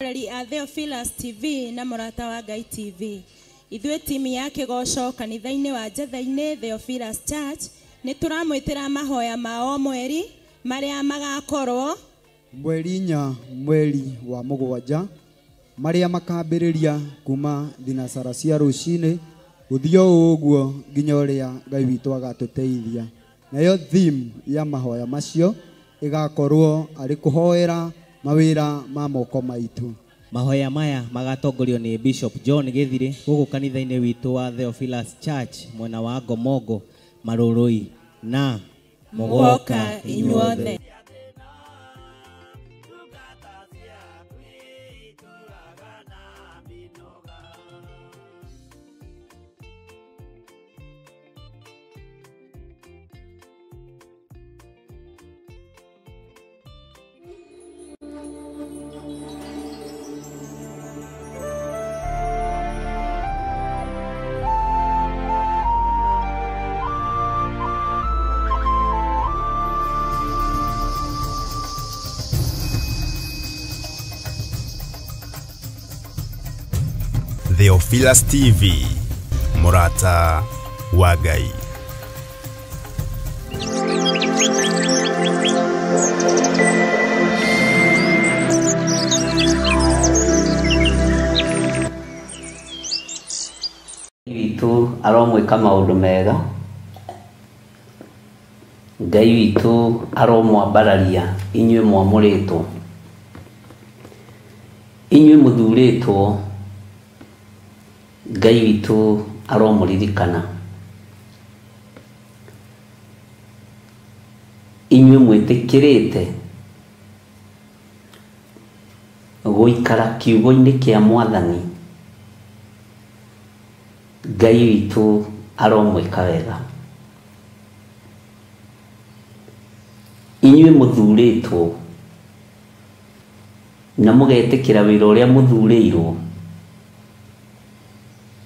Eroreri a Theophilus TV na Mũrata wa Ngai TV. Ithuĩ timu ya kĩgoco kanitha-inĩ wa Njetha-inĩ Theophilus Church nĩ tũramwĩtĩra mahoya ma o mweri marĩa magakorwo Mweri 4 mweri wa 7 marĩa makambĩrĩria kuma thinacara cia rũcinĩ gũthiĩ o ũguo nginya ũrĩa Ngai witũ agatũteithia. Nayo theme ya mahoya macio ĩgakorwo arĩ kũhoera mawĩra ma moko maitũ. Mahoya maya magatongorio nĩ Bishop John Gĩthirĩ gũkũ kanitha-inĩ witũ wa Theophilus Church mwena wa Ngomongo Marũrũi na mũgoka inyuothe. Theophilus TV, Mũrata wa Ngai. Witũ aromwĩka maũndũ mega, Ngai witũ aromwambararia inyuĩ mwamũrĩtwo, inyuĩ mũthurĩtwo, Ngai witũ aromũririkana, inyuĩ mwĩtĩkĩrĩte gũikara kiugo-inĩ kĩa Mwathani, Ngai witũ aromwĩka wega. Inyuĩ mũthurĩtwo na mũgetĩkĩra wĩra ũrĩa mũthurĩirwo,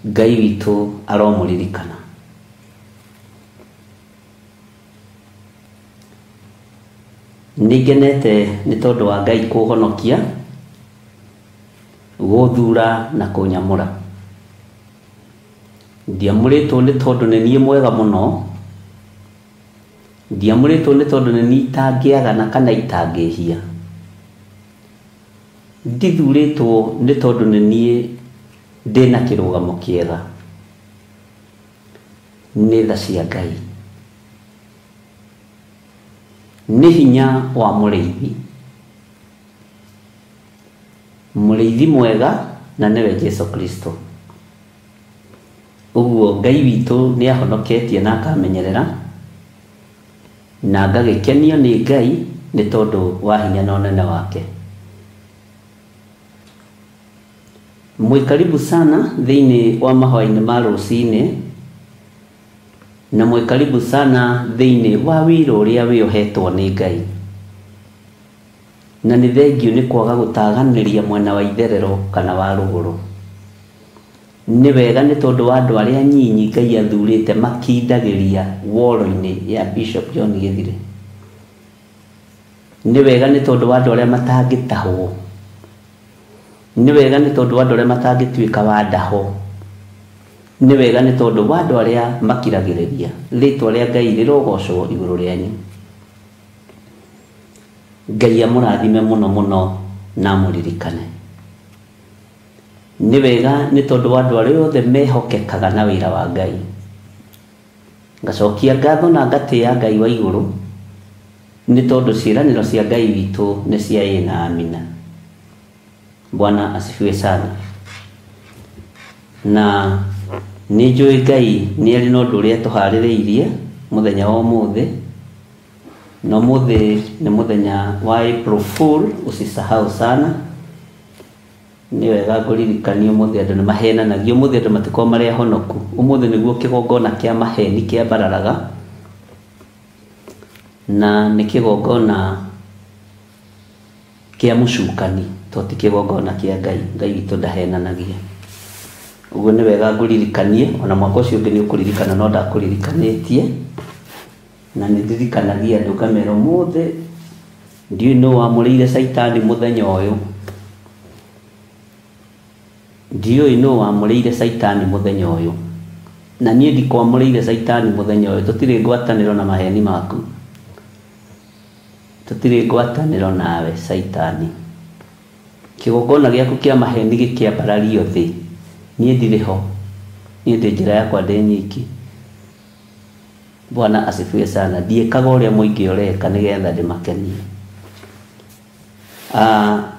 Ngai witũ aromũririkana. Nĩngenete nĩ tondũ wa Ngai kũhonokia, gũthura na kũnyamũra. Ndiamũrĩtwo nĩ tondũ nĩ niĩ mwega mũno, ndiamũrĩtwo nĩ tondũ nĩ niĩ itangĩagana kana itangĩhia. Ndithurĩtwo nĩ tondũ nĩ niĩ ndĩna kĩrũgamo kĩega. Nĩ tha cia Ngai, nĩ hinya wa mũrĩithi, mũrĩithi mwega na nĩwe Jesu Kristo. Ũguo Ngai witũ nĩ ahonoketie na akamenyerera na ngagĩkenio nĩ Ngai nĩ tondũ wa hinya na ũnene wake. Mwĩ karibu sana thĩinĩ wa mahoya-inĩ ma rũcinĩ, na mwĩ karibu sana thĩinĩ wa wĩra ũrĩa wĩohetwo nĩ Ngai. Na nĩ thengiũ nĩ kwaga gũtaganĩria mwena wa itherero kana wa rũgũrũ. Nĩ wega nĩ tondũ wa andũ arĩa nyinyi Ngai athurĩte makindagĩria woro-inĩ ya Bishop John Gĩthirĩ. Nĩ wega nĩ tondũ wa andũ arĩa matangĩtahwo. Nĩ wega nĩ tondũ wa andũ arĩa matangĩtuĩka wa ndaho. Nĩ wega nĩ tondũ wa andũ arĩa makiragĩrĩria. Rĩtwa rĩa Ngai rĩrogocwo igũrũ rĩanyu. Ngai amũrathime mũno mũno na amũririkane. Nĩ wega nĩ tondũ wa andũ arĩa othe mehokekaga na wĩra wa Ngai. Ngacokia ngatho na ngatĩĩa Ngai wa igũrũ nĩ tondũ ciĩranĩro cia Ngai witũ nĩ cia ĩĩ na amina. Bwana asifiwe sana. Na nĩ njũĩ Ngai nĩ arĩ na ũndũ ũrĩa tũharĩrĩirie mũthenya wa ũmũthĩ, na ũmũthĩ nĩ mũthenya wa April Fool, usisahau sana. Nĩ wega ngũririkanie ũmũthĩ andũ nĩ mahenanagia, ũmũthĩ andũ matikoragwo marĩ ahonoku. Ũmũthĩ nĩguo kĩgongona kĩa maheni kĩambararaga, na nĩ kĩgongona kĩa mũcukani, to ti kĩgongona kĩa Ngai. Ngai witũ ndahenanagia. Ũguo nĩ wega ngũririkanie, ona mwaka ũcio ũngĩ nĩ ũkũririkana no ndakũririkanĩtie. Na nĩ ndirikanagia andũ ngamera ũmũthĩ ndiũĩ nũ wamũrĩire caitani mũthenya ũyũ. Ndiũĩ nũ wamũrĩire Caitani mũthenya ũyũ, na niĩ ndikwamũrĩire Caitani mũthenya ũyũ. Tũtirĩ ngwatanĩro na maheni maku, tũtirĩ ngwatanĩro nawe Caitani. Kĩgongona gĩaku kĩa maheni gĩkĩambarario thĩ, niĩ ndirĩ ho, niĩ ndĩ njĩra yakwa ndĩ nyiki. Bwana asifiwe sana. Ndiĩkaga ũrĩa mũingĩ ũreka nĩgetha ndĩmakenie.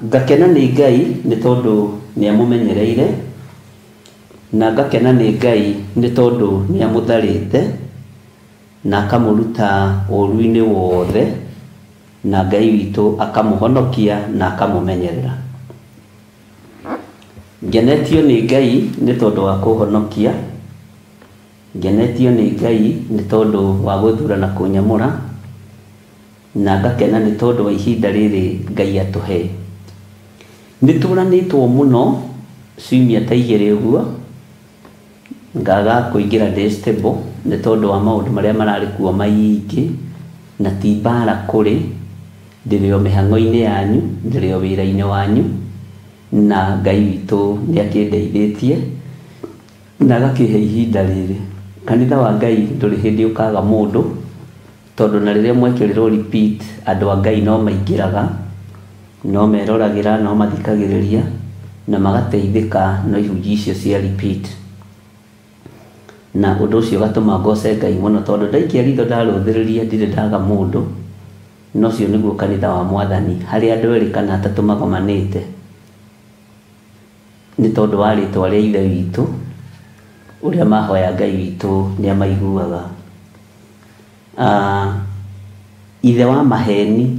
Ngakena nĩ Ngai nĩ tondũ nĩ amũmenyereire, na ngakena nĩ Ngai nĩ tondũ nĩ amũtharĩte na akamũruta ũũru-inĩ wothe, na Ngai witũ akamũhonokia na akamũmenyerera. Ngenetio nĩ Ngai nĩ tondũ wa kũhonokia, ngenetio nĩ Ngai nĩ tondũ wa gũthura na kũnyamũra, na ngakena nĩ tondũ wa ihinda rĩrĩ Ngai atũhe. Nĩ tũranĩtwo mũno ciumia ta igĩrĩ ũguo, ngaga kũingĩra ndĩ stable nĩ tondũ wa maũndũ marĩa mararĩ kuo maingĩ, na ti mbara kũrĩ, ndĩrĩ o mĩhang'o-inĩ yanyu, ndĩrĩ o wĩra-inĩ wanyu, na Ngai witũ nĩ akĩndeithĩtie na agakĩhe ihinda rĩrĩ. Kanitha wa Ngai ndũrĩ hĩndĩ ũkaga mũndũ, tondũ na rĩrĩa mwekĩrĩrwo repeat, andũ a Ngai no maingĩraga, no meroragĩra, no mathikagĩrĩria na magateithĩka no ihunjio icio cia repeat. Na ũndũ ũcio ũgatũma ngoce Ngai mũno, tondũ ndaikia ritho ndarũthĩrĩria ndirĩ ndaga mũndũ, na ũcio nĩguo kanitha wa Mwathani, harĩa andũ erĩ kana atatũ magomanĩte nĩ tondũ wa rĩtwa rĩa Ithe witũ, ũrĩa mahoya Ngai witũ nĩ amaiguaga. Ithe wa maheni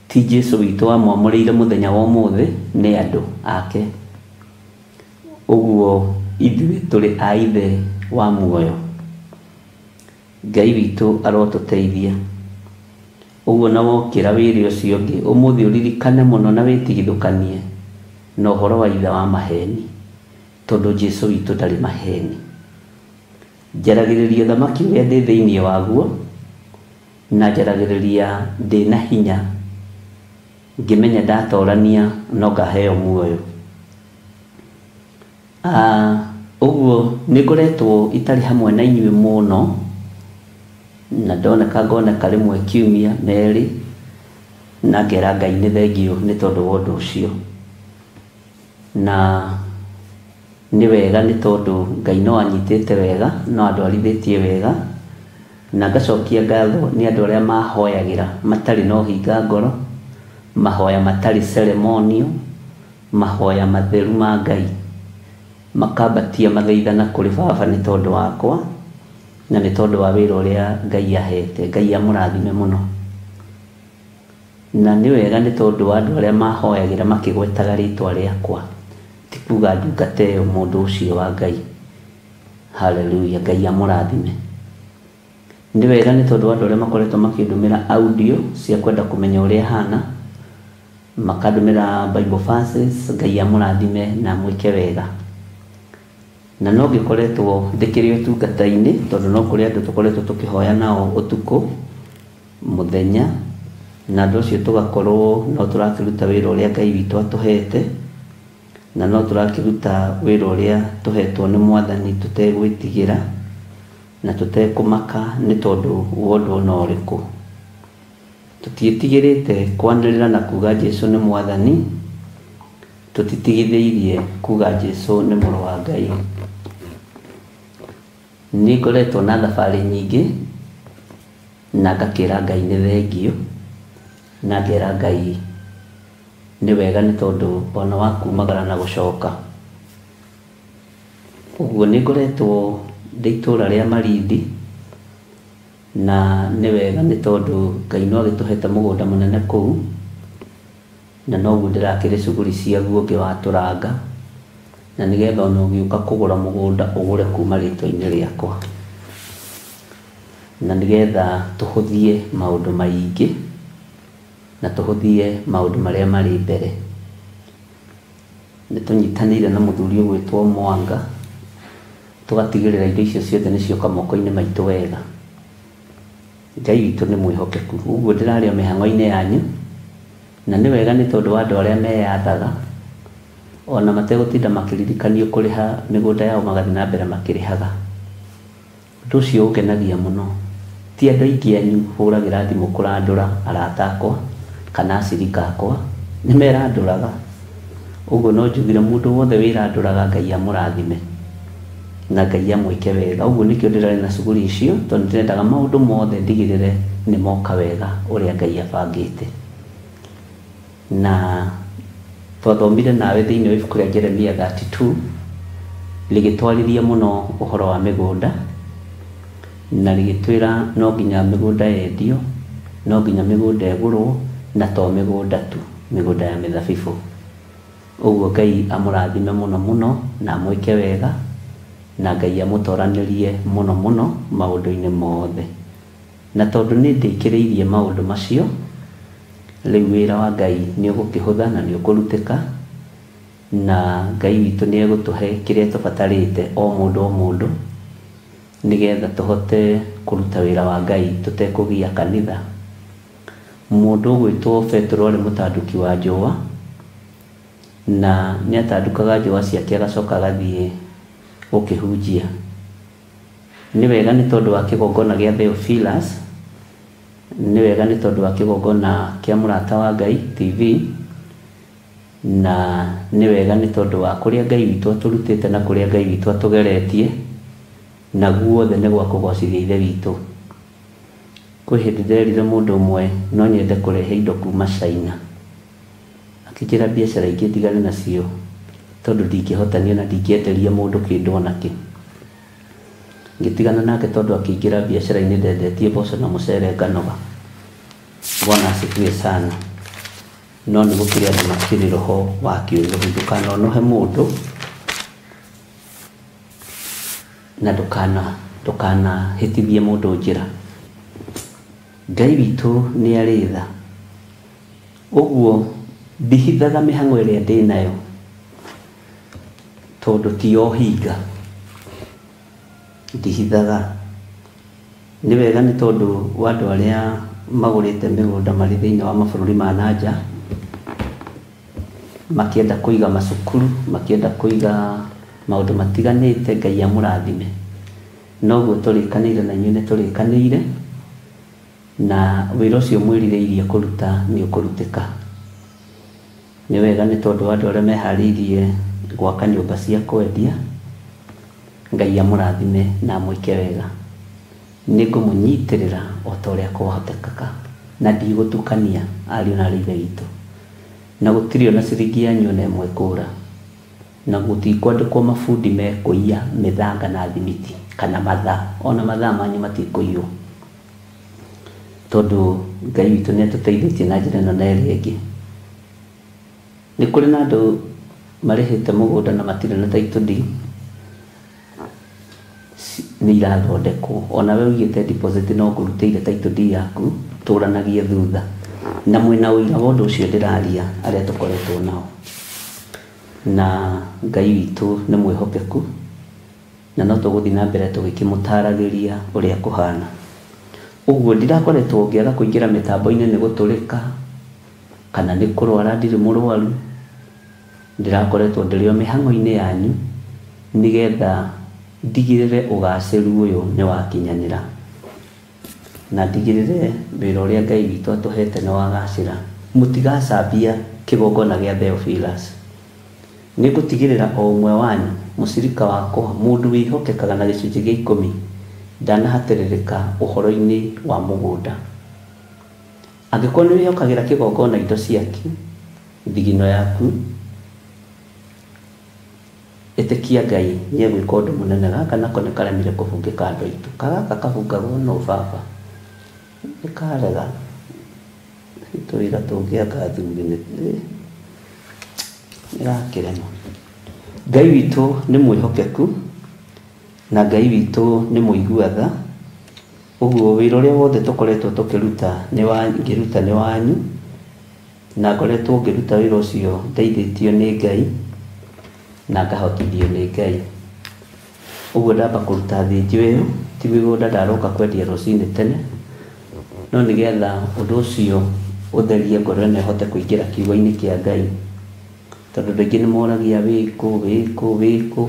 ti Jesu witũ wamwamũrĩire mũthenya wa ũmũthĩ, nĩ andũ ake. Ũguo ithuĩ tũrĩ a Ithe wa muoyo. Ngai witũ arotũteithia. Ũguo na wokĩra wĩre ũcio ũngĩ, ũmũthĩ ũririkane mũno na wĩtigithũkanie na ũhoro wa ithe wa maheni, tondũ Jesu witũ ndarĩ maheni. Njaragĩrĩria thamaki ũrĩa ndĩ thĩinĩ waguo, na njaragĩrĩria ndĩ na hinya, ngĩmenya ndatorania no ngaheo muoyo. Ũguo nĩ ngoretwo itarĩ hamwe na inyuĩ mũno, na ndoneka ngoneka rĩmwe kiumia merĩ, na ngera Ngai nĩ thengiũ nĩ tondũ wa ũndũ ũcio. Na nĩ wega nĩ tondũ Ngai no anyitĩte wega, no andwarithĩtie wega, na ngacokia ngatho nĩ andũ arĩa mahoyagĩra matarĩ na ũhinga ngoro, mahoya matarĩ ceremonial, mahoya matheru ma Ngai, makambatia mathaithana kũrĩ Baba nĩ tondũ wakwa na nĩ tondũ wa wĩra ũrĩa Ngai ahete. Ngai amũrathime mũno. Na nĩ wega nĩ tondũ wa andũ arĩa mahoyagĩra makĩgwetaga rĩtwa rĩakwa, ti kuga ndungata ĩyo mũndũ ũcio wa Ngai. Haleluya, Ngai amũrathime. Nĩ wega nĩ tondũ wa andũ arĩa makoretwo makĩndũmĩra audio cia kwenda kũmenya ũrĩa hana, makandũmĩra Bible verses. Ngai amũrathime na amwĩke wega. Na no ngĩkoretwo ndĩkĩrĩ ũtungata-inĩ, tondũ no kũrĩ andũ tũkoretwo tũkĩhoya nao ũtukũ mũthenya, na andũ acio tũgakorwo no tũrakĩruta wĩra ũrĩa Ngai witũ atũhete, na no tũrakĩruta wĩra ũrĩa tũhetwo nĩ Mwathani tũtegwĩtigĩra na tũtekũmaka nĩ tondũ wa ũndũ ona ũrĩkũ. Tũtiĩtigĩrĩte kwanĩrĩra na kuga Jesu nĩ Mwathani, tũtitigithĩirie kuga Jesu nĩ mũrũ wa Ngai. Nĩ ngoretwo na thabarĩ nyingĩ, na ngakĩra Ngai nĩ thengiũ, na ngera Ngai nĩ wega nĩ tondũ ona wa kumagara na gũcoka. Ũguo nĩ ngoretwo ndĩ itũũra rĩa Malindi, na nĩ wega nĩ tondũ Ngai no agĩtũhete mũgũnda mũnene kũu, na noguo ndĩrakĩrĩ cuguri ciaguo ngĩwatũranga, na nĩgetha ona ũgĩũka kũgũra mũgũnda ũgũre kuma rĩtwa-inĩ rĩakwa, na nĩgetha tũhũthie maũndũ maingĩ na tũhũthie maũndũ marĩa marĩ mbere. Nĩ tũnyitanĩire na mũthuri ũgwĩtwo Mwanga, tũgatigĩrĩra indo icio ciothe nĩ cioka moko-inĩ maitũ wega. Ngai witũ nĩ mwĩhokeku. Ũguo ndĩrarĩ o mĩhang'o-inĩ yanyu, na nĩ wega nĩ tondũ wa andũ arĩa meyathaga, Ona mategũtinda makĩririkanio kũrĩha mĩgũnda yao magathiĩ na mbere makĩrĩhaga. Ũndũ ũcio ũngenagia mũno. Ti andũ aingĩ anyu hũragĩra thimũ kũrandũra arata akwa kana acirika akwa, nĩ merandũraga. Ũguo no njugire mũndũ wothe wĩrandũraga Ngai amũrathime na Ngai amwĩke wega. Ũguo nĩkĩo ndĩrarĩ na cuguri icio, tondũ ndĩrendaga maũndũ mothe ndigĩrĩre nĩ moka wega ũrĩa Ngai abangĩte. Na twathomire nawe thĩinĩ wa ibuku rĩa Jeremia 32 rĩgĩtwarĩria mũno ũhoro wa mĩgũnda, na rĩgĩtwĩra no nginya mĩgũnda yendio, no nginya mĩgũnda ĩgũrwo, na to mĩgũnda tu, mĩgũnda ya mĩthabibũ. Ũguo Ngai amũrathime mũno mũno na amwĩke wega, na Ngai amũtoranĩrie mũno mũno maũndũ-inĩ mothe. Na tondũ nĩ ndĩkĩrĩirie maũndũ macio, rĩu wĩra wa Ngai nĩ ũgũkĩhũtha na nĩ ũkũrutĩka, na Ngai witũ nĩ egũtũhe kĩrĩa tũbatarĩte o mũndũ o mũndũ, nĩgetha tũhote kũruta wĩra wa Ngai tũtekũgia kanitha. Mũndũ ũgwĩtwo Petero arĩ mũtanduki wa njũa, na nĩ atandukaga njũa ciake agacoka agathiĩ gũkĩhunjia. Nĩ wega nĩ tondũ wa kĩgongona gĩa Theophilus, nĩ wega nĩ tondũ wa kĩgongona kĩa Mũrata wa Ngai TV, na nĩ wega nĩ tondũ wa kũrĩa Ngai witũ atũrutĩte na kũrĩa Ngai witũ atũgeretie, na guothe nĩ gwa kũgocithia Ithe witũ. Kwĩ hĩndĩ nderire mũndũ ũmwe no nyende kũrehe indo kuma China, akĩnjĩra biacara ingĩ ndigane nacio tondũ ndingĩhotania na ndingĩenderia mũndũ kĩndũ ona kĩ. Ngĩtigana nake tondũ akĩingĩra biacara-inĩ ndendetie mboco na mũcere nganoga. Bwana asifiwe sana. No nĩ gũkĩrĩ andũ makĩrĩ roho wa kĩũnũhu, ndũkanonohe mũndũ na ndũkanahĩtithie mũndũ njĩra. Ngai witũ nĩ arĩ tha. Ũguo ndihithaga mĩhang'o ĩrĩa ndĩnayo tondũ ti ya ũhinga. Ndihithaga. Nĩ wega nĩ tondũ wa andũ arĩa magũrĩte mĩgũnda marĩ thĩinĩ wa mabũrũri ma na nja, makĩenda kũiga macukuru, makĩenda kũiga maũndũ matiganĩte, Ngai amũrathime. Noguo tũrĩkanĩire na inyuĩ nĩ tũrĩkanĩire, na wĩra ũcio mwĩrirĩirie kũruta nĩ ũkũrutĩka. Nĩ wega nĩ tondũ wa andũ arĩa meharĩirie gwaka nyũmba cia kwendia, Ngai amũrathime na amwĩke wega. Nĩ ngũmũnyitĩrĩra o ta ũrĩa kwahotekaga, na ndigũtukania ariũ na aarĩ a Ithe witũ. Na gũtirĩ ona ciringi yanyu ona ĩmwe kũra, na gũtikwandĩkwo mabundi mekũiya mĩthanga na thimiti kana mathaa, ona mathaa manyu matikũiywo, tondũ Ngai witũ nĩ atũteithĩtie na njĩra ĩno na ĩrĩa ĩngĩ. Nĩ kũrĩ na andũ marĩhĩte mũgũnda na matirĩ na title deed, nĩ irathondekwo. Ona we ũigĩte deposit no ngũrutĩire title deed yaku, tũranagie thutha. Na mwĩna ũira wa ũndũ ũcio ndĩraria arĩa tũkoretwo nao. Na Ngai witũ nĩ mwĩhokeku, na no tũgũthiĩ na mbere tũgĩkĩmũtaragĩria ũrĩa kũhana. Ũguo ndirakoretwo ngĩaga kũingĩra mĩtambo-inĩ nĩ gũtũrĩka kana nĩ kũrwara, ndirĩ mũrwaru. Ndĩrakoretwo ndĩrĩ o mĩhang'o-inĩ yanyu nĩgetha ndigĩrĩre ũgacĩru ũyũ nĩ wakinyanĩra, na ndigĩrĩre wĩra ũrĩa Ngai witũ atũhete nĩ wagacĩra. Mũtigacambia kĩgongona gĩa Theophilus. Nĩ ngũtigĩrĩra o ũmwe wanyu, mũcirika wakwa, mũndũ wĩhokekaga na gĩcunjĩ gĩa ikũmi, ndanahatĩrĩrĩka ũhoro-inĩ wa mũgũnda. Angĩkorwo nĩ wĩhokagĩra kĩgongona indo ciaku, thigino yaku, ĩtĩkia Ngai nĩ egwĩka ũndũ mũnene. Gaka nako nĩ karemire kũbungĩka andũ aitũ. Gaka kabungagwo no baba, nĩ karega. Tũwĩra tũngĩaka athuri nĩ gakĩrema. Ngai witũ nĩ mwĩhokeku, na Ngai witũ nĩ mũigua tha. Ũguo wĩra ũrĩa wothe tũkoretwo tũkĩruta nĩ wa, ngĩruta nĩ wanyu, na ngoretwo ngĩruta wĩra ũcio ndeithĩtio nĩ Ngai na ngahotithio nĩ Ngai. Ũguo ndamba kũruta thĩnjo ĩyo, ti mĩgũnda ndaroka kwendia rũcinĩ tene, no nĩgetha ũndũ ũcio ũtherie ngoro ĩno ĩhote kũingĩra kiugo-inĩ kĩa Ngai. Tondũ andũ aingĩ nĩ moragia wĩkũ wĩkũ wĩkũ,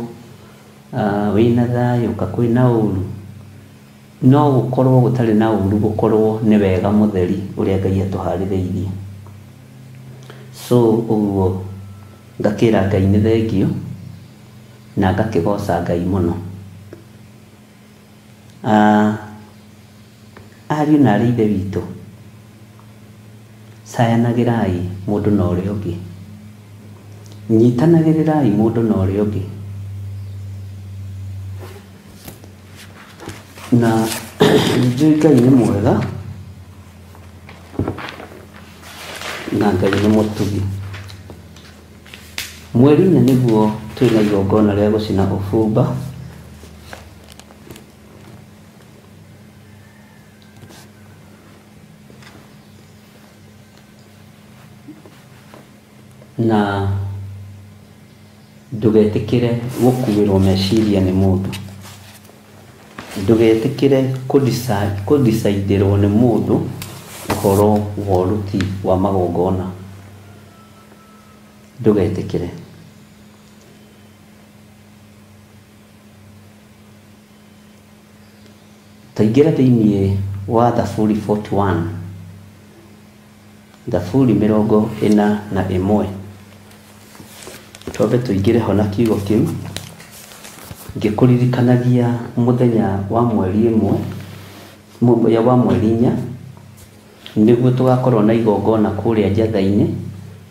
wĩna thayũ ka kwĩna ũru. No gũkorwo gũtarĩ na ũru, gũkorwo nĩ wega mũtheri ũrĩa Ngai atũharĩrĩirie. So ũguo ngakĩra Ngai nĩ thengio na ngakĩgoca Ngai mũno. Ariũ na arĩ ithe witũ, cayanagĩrai mũndũ na ũrĩa ũngĩ, nyitanagĩrĩrai mũndũ na ũrĩa ũngĩ. Na nĩnjũĩ Ngai nĩ mwega na Ngai nĩ mũtugi. Mweri inya nĩguo twĩna igongona rĩa gũcina ũbumba. Na ndũgetĩkĩre gũkuĩrwo meciria nĩ mũndũ, ndũgetĩkĩre kũdicaidĩrwo nĩ mũndũ ũhoro wa ũruti wa magongona, ndũgetĩkĩre. Taingĩra thĩiniĩ wa Thaburi 41, Thaburi 41, twambe tũingĩre ho na kiugo kĩu ngĩkũririkanagia mũthenya wa mweri ĩmwe wa mweri inya nĩguo tũgakorwo na igongona kũrĩa Njatha-inĩ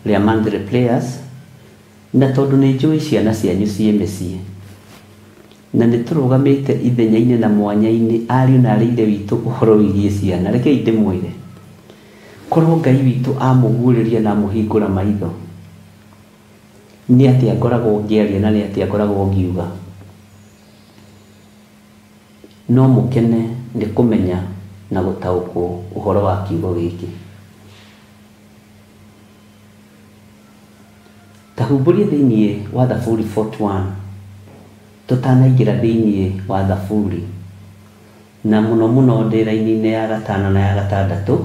rĩa monthly prayers. Na tondũ nĩ njũĩ ciana cianyu ciĩ mĩciĩ na nĩ tũrũgamĩte ithenya-inĩ na mwanya-inĩ, ariũ na arĩ ithe witũ ũhoro wĩgiĩ ciana, rekei ndĩmwĩre, korwo Ngai witũ amũguũrĩria na amũhingũra maitho, nĩ atĩa ngoragwo ngĩaria na nĩ atĩa ngoragwo ngiuga, no mũkene nĩ kũmenya na gũtaũkwo ũhoro wa kiugo gĩkĩ. Tahumbũrie thĩiniĩ wa Thaburi 41, tũtanaingĩra thĩiniĩ wa Thaburi, na mũno mũno ndĩ raini-inĩ ya gatano na ya gatandatũ,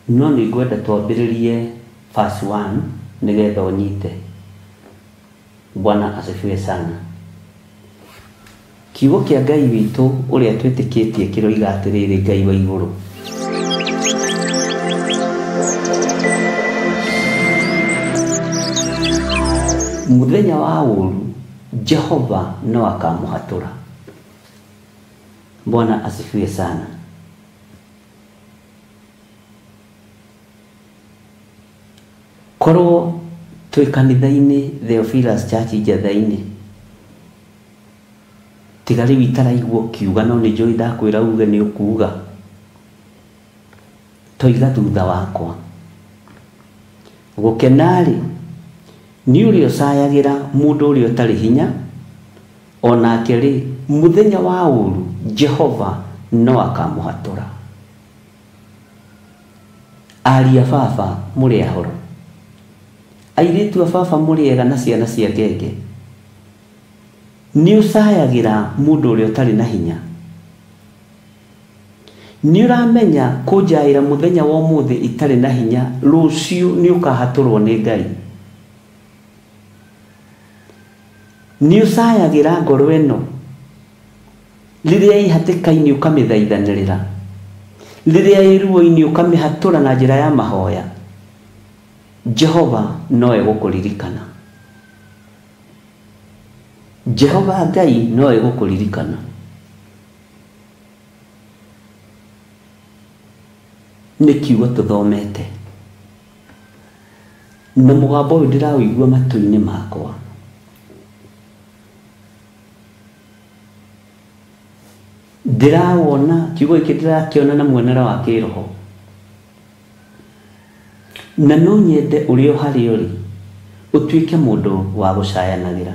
no nĩ ngwenda twambĩrĩrie verse 1 nĩgetha ũnyite. Bwana asifiwe sana. Kiugo kĩa Ngai witũ ũrĩa twĩtĩkĩtie kĩroiga atĩrĩrĩ, Ngai wa igũrũ. Mũthenya wa ũru Jehova no akamũhatũra. Bwana asifiwe sana. Korwo twĩ kanitha-inĩ Theophilus Church Njatha-inĩ, tiga rĩu itaraigua ũkiuga, no nĩ njũĩ ndakwĩra uge nĩ ũkuga, toiga thutha wakwa. Gũkena-rĩ nĩ ũrĩa ũcayagĩra mũndũ ũrĩa ũtarĩ hinya, onake rĩ mũthenya wa ũru Jehova no akamũhatũra. Aria baba mũrĩ ahoro, airĩtu a baba mũrĩ ega na ciana cia ngenge, nĩ ũcayagĩra mũndũ ũrĩa ũtarĩ na hinya. Nĩ ũramenya kũnjaĩra mũthenya wa ũmũthĩ itarĩ na hinya, rũciũ nĩ ũkahatũrwo nĩ Ngai. Nĩ ũcayagĩra ngoro ĩno rĩrĩa ĩ hatĩka-inĩ ũkamĩthaithanĩrĩra, rĩrĩa ĩ ruo-inĩ ũkamĩhatũra na njĩra ya mahoya, Jehova no egũkũririkana. Jehova Ngai no egũkũririkana. Nĩ kiugo tũthomete na mũgambo ũyũ ndĩraũigua matũ-inĩ makwa. Ndĩrawona kiugo gĩkĩ ndĩrakĩona na muonere wa kĩroho, na no nyende ũrĩa o harĩa ũrĩ ũtuĩke mũndũ wa gũcayanagĩra.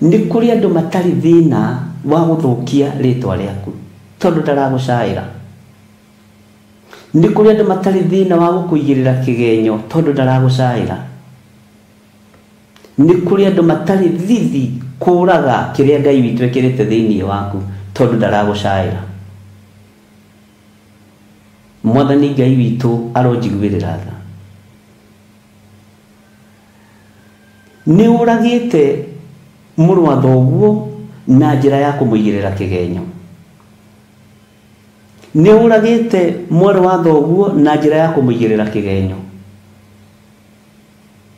Nĩ kũrĩ andũ matarĩ thĩna wa gũthũkia rĩtwa rĩaku tondũ ndaragũcaĩra. Nĩ kũrĩ andũ matarĩ thĩna wa gũkũigĩrĩra kĩgenyo tondũ ndaragũcaĩra. Nĩ kũrĩ andũ matarĩ thithi kũraga kĩrĩa Ngai witũ ekĩrĩte thĩiniĩ waku tondũ ndaragũcaĩra. Mwathani Ngai witũ aronjiguĩrĩra tha. Nĩ ũragĩte mũrũ wa thoguo na njĩra ya kũmũigĩrĩra kĩgenyo. Nĩ ũragĩte mwarĩ wa thoguo na njĩra ya kũmũigĩrĩra kĩgenyo.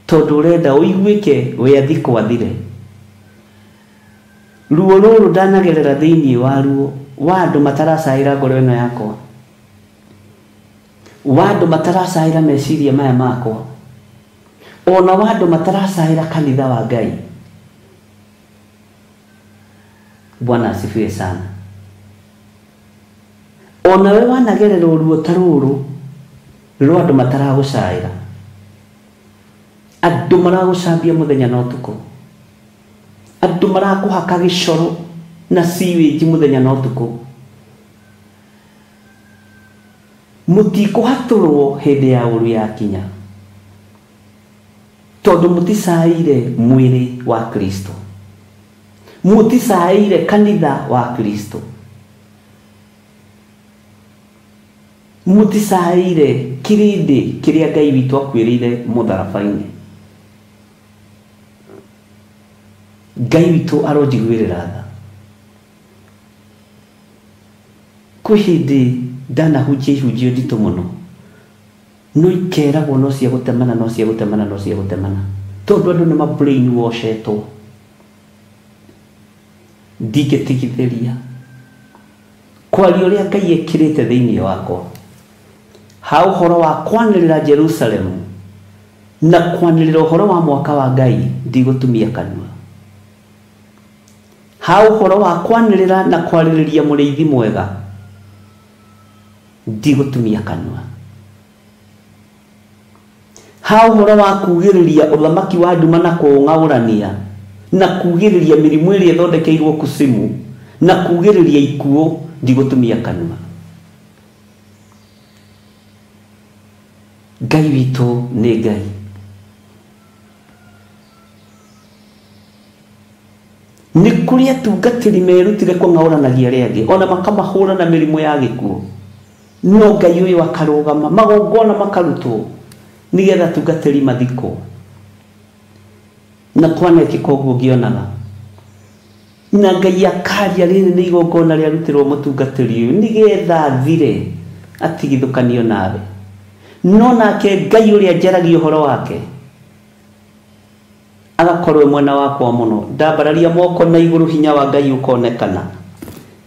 Tondũ ũrenda ũiguĩke wĩathi kwathire. Ruo rũrũ ndanagerera thĩinĩ wa ruo wa andũ mataracaĩra ngoro ĩno yakwa, wa andũ mataracaĩra meciria maya makwa, ona wa andũ mataracaĩra kanitha wa Ngai. Bwana asifiwe sana. Ona we wanagerera ruo ta rũrũ rwa andũ mataragũcaĩra, andũ maragũcambia mũthenya na ũtukũ, andũ marakũhaka gĩcoro na sewage mũthenya na ũtukũ, mũtikũhatũrwo hĩndĩ ya ũru yakinya, tondũ mũticaĩire mwĩrĩ wa Kristo, mũticaĩire kanitha wa Kristo, mũticaĩire kĩrĩndĩ kĩrĩa Ngai witũ akuĩrĩire mũtharaba-inĩ. Ngai witũ aronjiguĩrĩra tha. Kwĩ hĩndĩ ndanahunjia ihunjio nditũ mũno, no ikeragwo no cia gũtemana, no cia gũtemana, no cia gũtemana, tondũ andũ nĩ ma brainwashetwo. Ndingĩtigithĩria kwaria ũrĩa Ngai ekĩrĩte thĩinĩ wakwa ha ũhoro wa kwanĩrĩra Jerusalemu na kwanĩrĩra ũhoro wa mwaka wa Ngai, ndigũtumia kanua. Ha ũhoro wa kwanĩrĩra na kwarĩrĩria mũrĩithi mwega, ndigũtumia kanua. Ha ũhoro wa kugĩrĩria ũthamaki wa nduma na kũũng'aũrania, na kugĩrĩria mĩrimũ ĩrĩa ĩthondekeirwo kusimu, na kugĩrĩria ikuũ, ndigũtumia kanua. Ngai witũ nĩ Ngai. Nĩ kũrĩ atungatĩri merutire kũng'aũranagia arĩa angĩ, ona makamahũra na mĩrimũ ya gĩkuũ, no Ngai ũyũ akarũgama, magongona makarutwo nĩgetha atungatĩri mathikwo. Na kwanekĩka ũguo ngĩonaga, na Ngai akaria rĩrĩ nĩ igongona rĩarutirwo mũtungatĩri ũyũ nĩgetha athire atigithũkanio nawe. No nake Ngai ũrĩa njaragia ũhoro wake agakorwo mwena wakwa mũno. Ndambararia moko na igũrũ, hinya wa Ngai ũkonekana.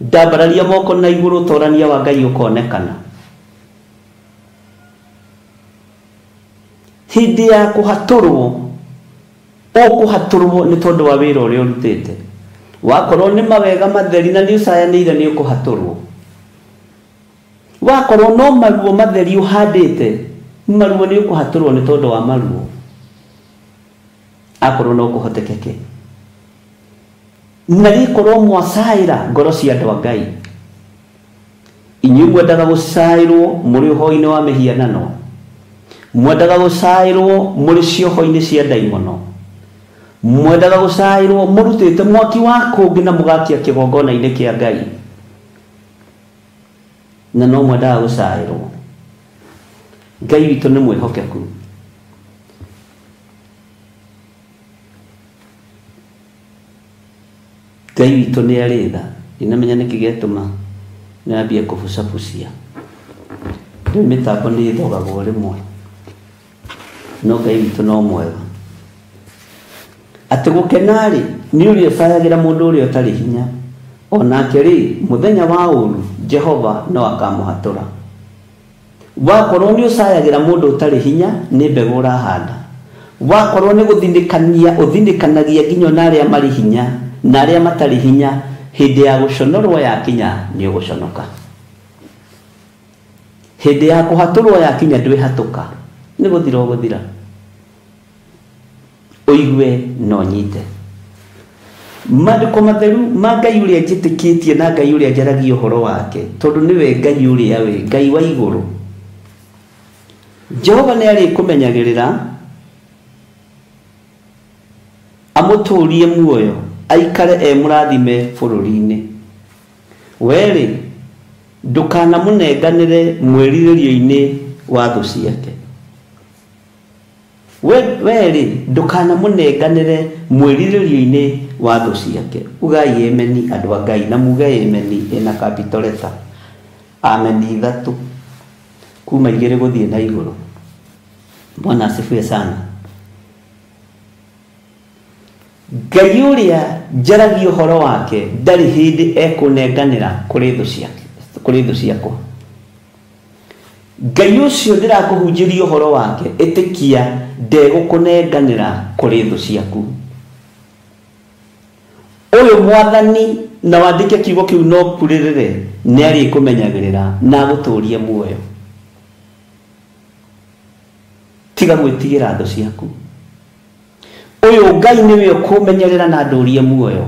Ndambararia moko na igũrũ, ũtorania wa Ngai ũkonekana. Hĩndĩ ya kũhatũrwo, ũkũhatũrwo nĩ tondũ wa wĩra ũrĩa ũrutĩte. Wakorwo nĩ mawega matheri na nĩ ũcayanĩire, nĩ ũkũhatũrwo. Wakorwo no maruo matheri ũhandĩte, maruo nĩ ũkũhatũrwo nĩ tondũ wa maruo, akorwo no kũhotekeke. Na gĩkorwo mwacaĩra ngoro cia andũ a Ngai, inyuĩ mwendaga gũcaĩrwo mũrĩ ũhoi-inĩ wa mĩhianano, mwendaga gũcaĩrwo mũrĩ cioho-inĩ cia ndaimono, mwendaga gũcaĩrwo mũrutĩte mwaki wa kũngĩ na mũgakia kĩgongona-inĩ kĩa Ngai, na no mwendaga gũcaĩrwo. Ngai witũ nĩ mwĩhokeku. Ngai witũ nĩ arĩ tha. Ndinamenya nĩkĩ gĩatũma nĩambie kũbucabucia. Rĩu mĩtambo nĩ ĩthogagwo rĩmwe, no Ngai witũ no mwega. Atĩ gũkena-rĩ, nĩ ũrĩa ũcayagĩra mũndũ ũrĩa ũtarĩ hinya, onake rĩ, mũthenya wa ũũru Jehova no akamũhatũra. Wakorwo nĩ ũcayagĩra mũndũ ũtarĩ hinya, nĩ mbegũ ũrahanda. Wakorwo nĩ gũthinĩkania ũthinĩkanagia nginya ona arĩa marĩ hinya na arĩa matarĩ hinya, hĩndĩ ya gũconorwo yakinya nĩ ũgũconoka. Hĩndĩ ya kũhatũrwo yakinya ndwĩhatũka, nĩ gũthira ũgũthira. Ũigue no nyite. Maandĩko matheru ma Ngai ũrĩa njĩtĩkĩtie na Ngai ũrĩa njaragia ũhoro wake, tondũ nĩwe Ngai ũrĩa wĩ Ngai wa igũrũ. Jehova nĩ arĩkũmenyagĩrĩra, amũtũũrie muoyo, aikare e mũrathime bũrũri-inĩ. We-rĩ, ndũkanamũnenganĩre mwĩrirĩrio-inĩ wa thũ ciake. We rĩ, ndũkanamũnenganĩre mwĩrirĩrio-inĩ wa thũ ciake. Ugai ameni, andũ a Ngai, na muge ameni ĩna capital letter. Ameni ithatũ kuma igĩrĩ gũthiĩ na igũrũ. Bwana asifiwe sana. Ngai ũrĩa njaragia ũhoro wake ndarĩ hĩndĩ ekũnenganĩra kũrĩ thũ ciake, kũrĩ thũ ciakwa. Ngai ũcio ndĩrakũhunjĩria ũhoro wake, ĩtĩkia ndegũkũnenganĩra kũrĩ thũ ciaku. Ũyũ Mwathani, na wandĩke kiugo kĩu no kurĩrĩre, nĩ arĩkũmenyagĩrĩra na agũtũrie muoyo. Tiga gwĩtigĩra thũ ciaku. Ũyũ Ngai nĩwe ũkũmenyerera na ndũrie muoyo.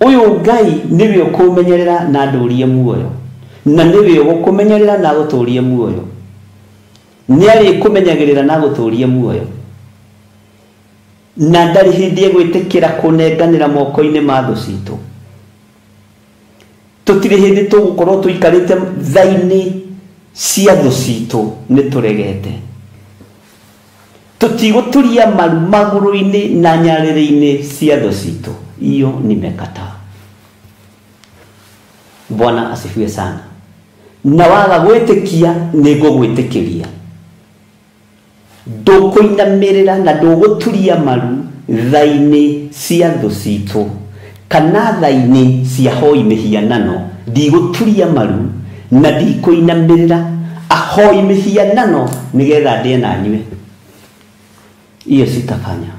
Ũyũ Ngai nĩwe ũkũmenyerera na ndũrie muoyo, na nĩwe ũgũkũmenyerera na agũtũrie muoyo. Nĩ arĩkũmenyagĩrĩra na agũtũrie muoyo, na ndarĩ hĩndĩ egwĩtĩkĩra kũnenganĩra moko-inĩ ma thũ citũ. Tũtirĩ hĩndĩ tũgũkorwo tũikarĩte tha-inĩ cia thũ citũ, nĩ tũregete. Tũtigũturia maru magũrũ-inĩ na nyarĩrĩ-inĩ cia thũ citũ. Hiyo nimekataa. Bwana asifiwe sana. Na waga gwĩtĩkia, nĩ ngũgwĩtĩkĩria. Ndũkũinamĩrĩra na ndũgũturia maru tha-inĩ cia thũ citũ kana tha-inĩ cia hoi mĩhianano. Ndigũturia maru na ndikũinamĩrĩra ahoi mĩhianano nĩgetha ndĩe na nyue. Hiyo sitafanya.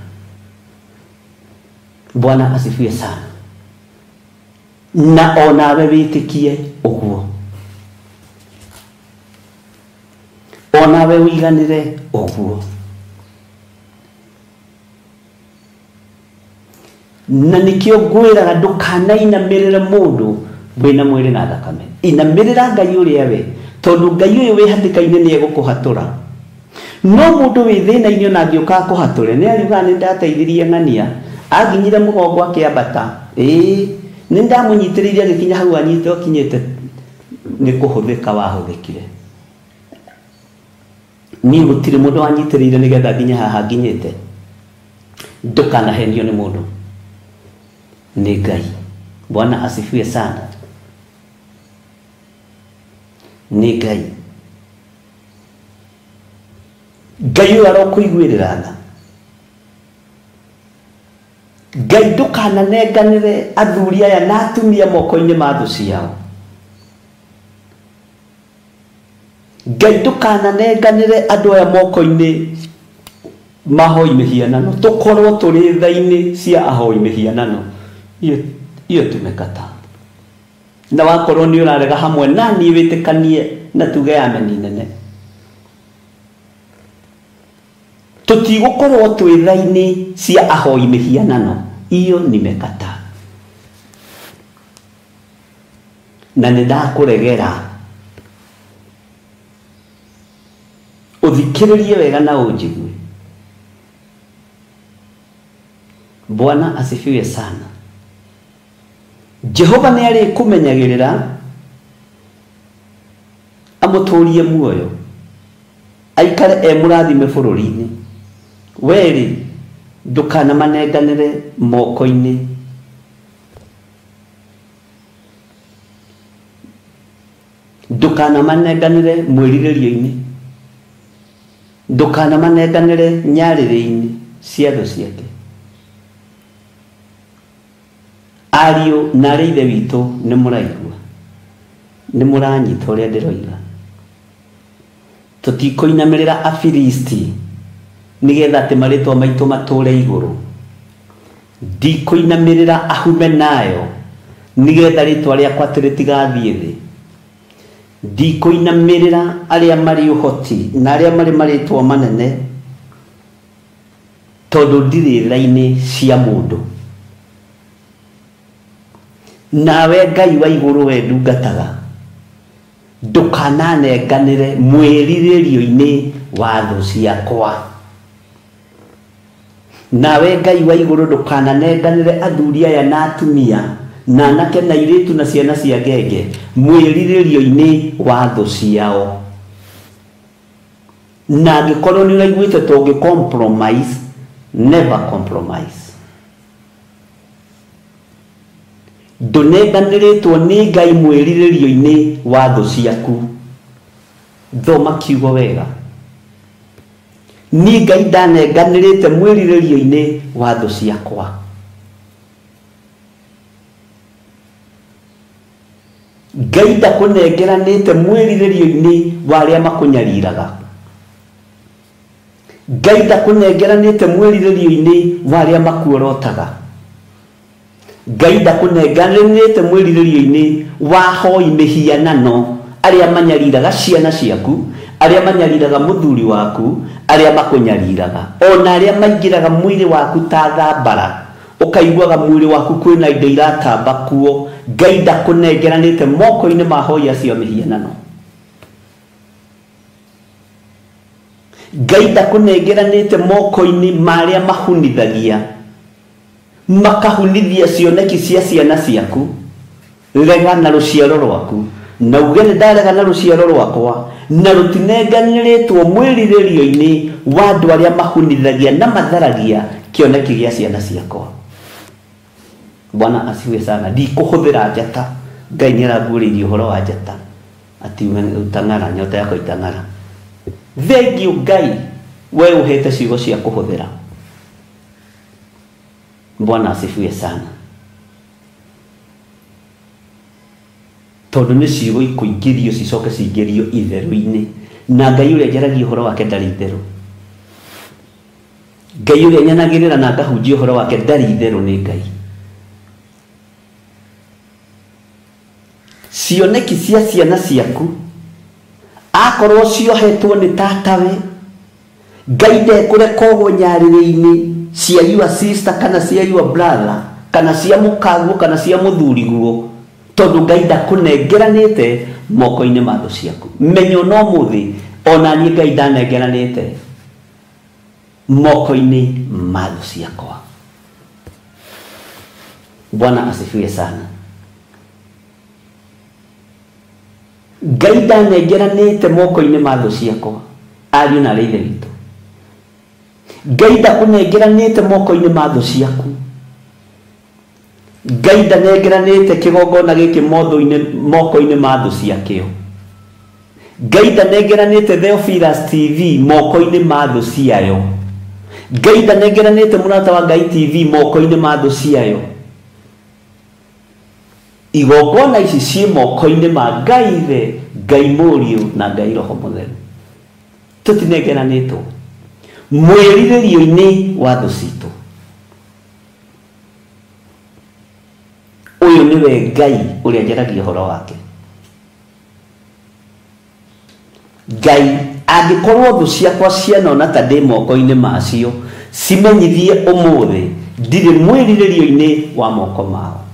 Bwana asifiwe sana. Na onawe wĩtĩkie ũguo, onawe ũiganĩre ũguo. Na nĩkĩo ngwĩraga ndũkanainamĩrĩre mũndũ wĩna mwĩrĩ na thakame. Inamĩrĩra Ngai ũrĩa we, tondũ Ngai ũyũ wĩ hatĩka-inĩ nĩ egũkũhatũra. No mũndũ wĩ thĩna-inĩ ona angĩũka akũhatũre, nĩ ariugaga nĩ ndateithirie ng'ania, anginyire mũgongo akĩambata, ĩĩ nĩ ndamũnyitĩrĩire agĩkinya hau anyite okinyĩte, nĩ kũhũthĩka wahũthĩkire. Niĩ gũtirĩ mũndũ wanyitĩrĩire nĩgetha nginye haha nginyĩte. Ndũkanahenio nĩ mũndũ, nĩ Ngai. Bwana asifiwe sana. Nĩ Ngai. Ngai ũyũ arokũiguĩrĩra tha. Ngai ndũkananenganĩre athuri aya na atumia moko-inĩ ma thũ ciao. Ngai ndũkananenganĩre andũ aya moko-inĩ ma ahoi mĩhianano, tũkorwo tũrĩ tha-inĩ cia ahoi mĩhianano. Hiyo tumekataa. Na wakorwo nĩ ũrarega hamwe na niĩ, wĩtĩkanie na tuge ameni nene. Tũtigũkorwo twĩ tha-inĩ cia ahoi mĩhianano. Hiyo nimekataa. Na nĩ ndakũregera. Ũthikĩrĩrie wega na ũnjigue. Bwana asifiwe sana. Jehova nĩ arĩkũmenyagĩrĩra amũtũrie muoyo, aikare e mũrathime bũrũri-inĩ. Werĩ, ndũkanamanenganĩre moko-inĩ ndũkanamanenganĩre mwĩrirĩrio-inĩ, ndũkanamanenganĩre nyarĩrĩ-inĩ cia thũ ciake. Ariũ na arĩ ithe witũ, nĩ mũraigua, nĩ mũranyita ũrĩa ndĩroiga. Tũtikũinamĩrĩra Afilisti nĩgetha atĩ marĩtwa maitũ matũre igũrũ. Ndikũinamĩrĩra Ahumenayo nĩgetha rĩtwa rĩakwa atĩ rĩtigathiĩ thĩ. Ndikũinamĩrĩra arĩa marĩ ũhoti na arĩa marĩ marĩtwa manene, tondũ ndirĩ tha-inĩ cia mũndũ. Nawe Ngai wa igũrũ we ndungataga, ndũkananenganĩre mwĩrirĩrio-inĩ wa thũ ciakwa. Nawe Ngai wa igũrũ ndũkananenganĩre athuri aya na atumia na anake na airĩtu na ciana cia ngenge mwĩrirĩrio-inĩ wa thũ ciao. Na angĩkorwo nĩ ũraiguĩte tũngĩ compromise, never compromise. Ndũnenganĩrĩtwo nĩ Ngai mwĩrirĩrio-inĩ wa thũ ciaku. Thoma kiugo wega. Ni Ngai ndanenganĩrĩte mwĩrirĩrio-inĩ wa thũ ciakwa. Ngai ndakũnengeranĩte mwĩrirĩrio-inĩ wa arĩa makũnyariraga. Ngai ndakũnengeranĩte mwĩrirĩrio-inĩ wa arĩa makuorotaga. Ngai ndakũnengeranĩte mwĩrirĩrio-inĩ wa hoi mĩhianano arĩa manyariraga ciana ciaku, arĩa manyariraga mũthuri waku, arĩa makũnyariraga, ona arĩa maingĩraga mwĩrĩ waku ta thambara, ũkaiguaga mwĩrĩ waku kwĩna indo iratamba kuo. Ngai ndakũnengeranĩte moko-inĩ ma hoi acio mĩhianano. Ngai ndakũnengeranĩte moko-inĩ ma arĩa mahunithagia, makahunithia cioneki cia ciana ciaku. Rega na rũciaro rwaku, na uge nĩ ndarega na rũciaro rwakwa, na rũtinenganĩrĩtwo mwĩrirĩrio-inĩ wa andũ arĩa mahunithagia na matharagia kĩoneki gĩa ciana ciakwa. Bwana asifiwe sana. Ndikũhũthĩra njata. Ngai nĩ aranguũrĩirie ũhoro wa njata, ati utang'ara, nyota yako itang'ara. Thengiũ Ngai, we ũhete ciugo cia kũhũthĩra. Bwana asifiwe sana. Tondũ nĩ ciugo ikũingĩrio cicoke cingĩrio itherũ-inĩ, na Ngai ũrĩa njaragia ũhoro wake ndarĩ itherũ. Ngai ũrĩa nyanagĩrĩra na ngahunjia ũhoro wake ndarĩ itherũ nĩ Ngai. Cioneki cia ciana ciaku akorwo ciohetwo nĩ tatawe, Ngai ndekũreka ũgwe nyarĩrĩ-inĩ cia your sister kana cia your brother kana cia mũkaguo kana cia mũthuriguo, tondũ Ngai ndakũnengeranĩte moko-inĩ ma thũ ciaku. Menya no mũthĩ ona niĩ Ngai ndanengeranĩte moko-inĩ ma thũ ciakwa. Bwana asifiwe sana. Ngai ndanengeranĩte moko-inĩ ma thũ ciakwa, ariũ na arĩa ithe witũ. Ngai ndakũnengeranĩte moko-inĩ ma thũ ciaku. Ngai ndanengeranĩte kĩgongona gĩkĩ moko-inĩ ma thũ ciakĩo. Ngai ndanengeranĩte Theophilus TV moko-inĩ ma thũ ciayo. Ngai ndanengeranĩte Mũrata wa Ngai TV moko-inĩ ma thũ ciayo. Igongona ici ciĩ moko-inĩ ma Ngai Ithe, Ngai Mũriũ na Ngai Roho Mũtheru. Tũtinengeranĩtwo mwĩrirĩrio-inĩ wa thũ citũ. Ũyũ nĩwe Ngai ũrĩa njaragia ũhoro wake. Ngai angĩkorwo thũ ciakwa cianona ta ndĩ moko-inĩ macio, cimenyithie ũmũthĩ ndirĩ mwĩrirĩrio-inĩ wa moko mao.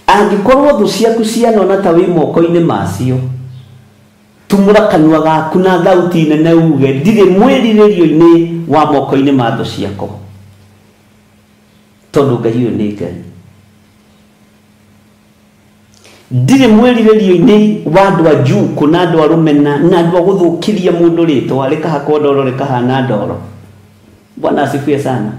Angĩkorwo thũ ciaku cianona ta wĩ moko-inĩ macio, tumũra kanua gaku na thauti nene uge ndirĩ mwĩrirĩrio-inĩ wa moko-inĩ ma thũ ciakwa, tondũ Ngai ũyũ nĩ Ngai. Ndirĩ mwĩrirĩrio-inĩ wa andũ a njukũ na andũ a rũmena na andũ a gũthũkĩria mũndũ rĩtwa rĩkahakwo ndoro rĩkahana ndoro. Bwana asifiwe sana.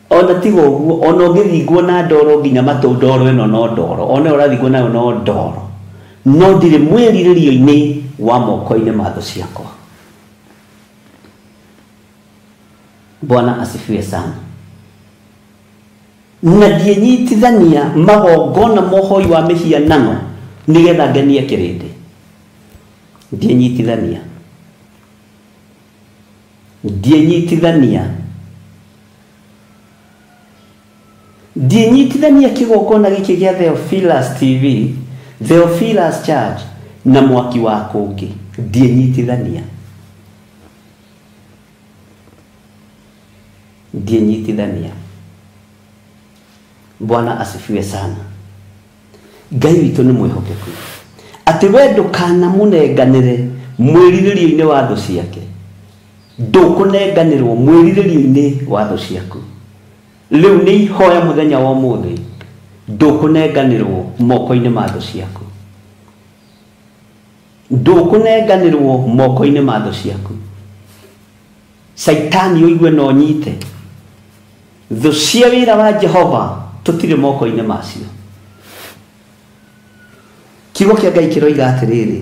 Ona tiga ũguo, ona ũngĩthingwo na ndoro nginya matũ, ndoro ĩno no ndoro, ona ũrathingwo nayo no ndoro, no ndirĩ mwĩrirĩrio-inĩ wa moko-inĩ ma thũ ciakwa. Bwana asifiwe sana. Na ndiĩnyitithania magongona mohoi wa mĩhianano nĩgetha ngenie kĩrĩndĩ. Ndiĩnyitithania, ndiĩnyitithania, ndiĩnyitithania kĩgongona gĩkĩ gĩa Theophilus TV, Theophilus Church na mwaki wa kũngĩ. Ndiĩnyitithania, ndiĩnyitithania. Bwana asifiwe sana. Ngai witũ nĩ mwĩhokeku, atĩ we ndũkanamũnenganĩre mwĩrirĩrio-inĩ wa thũ ciake. Ndũkũnenganĩrwo mwĩrirĩrio-inĩ wa thũ ciaku. Rĩu nĩ ihoya mũthenya wa ũmũthĩ, ndũkũnenganĩrwo moko-inĩ ma thũ ciaku. Ndũkũnenganĩrwo moko-inĩ ma thũ ciaku. Saitani ũigue no nyite. Thũ cia wĩra wa Jehova tũtirĩ moko-inĩ macio. Kiugo kĩa Ngai kĩroiga atĩrĩrĩ,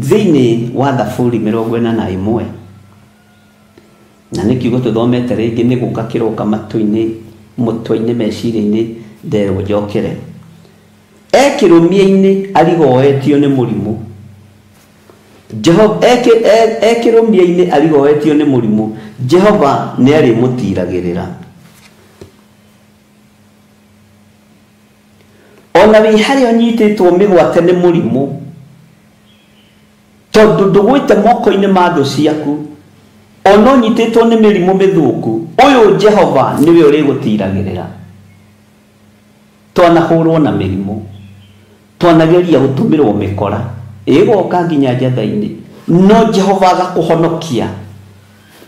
thĩinĩ wa Thaburi 41, na nĩ kiugo tũthomete rĩngĩ, nĩ gũka kĩroka matũ-inĩ, mũtwe-inĩ, meciria-inĩ, nderwo njokere. Ekĩrũmia-inĩ arigoetio nĩ mũrimũ. Jehova ekĩrũmia-inĩ arigoetio nĩ mũrimũ, Jehova nĩ arĩmũtiragĩrĩra. Ona wĩ harĩa ũnyitĩtwo mĩgwate nĩ mũrimũ, tondũ ndũgwĩte moko-inĩ ma thũ ciaku, ona ũnyitĩtwo nĩ mĩrimũ mĩthũku, ũyũ Jehova nĩwe ũrĩgũtiragĩrĩra. Twanahũrwo na mĩrimũ, twanageria gũtũmĩrwo mĩkora, ĩgoka nginya njatha-inĩ, no Jehova agakũhonokia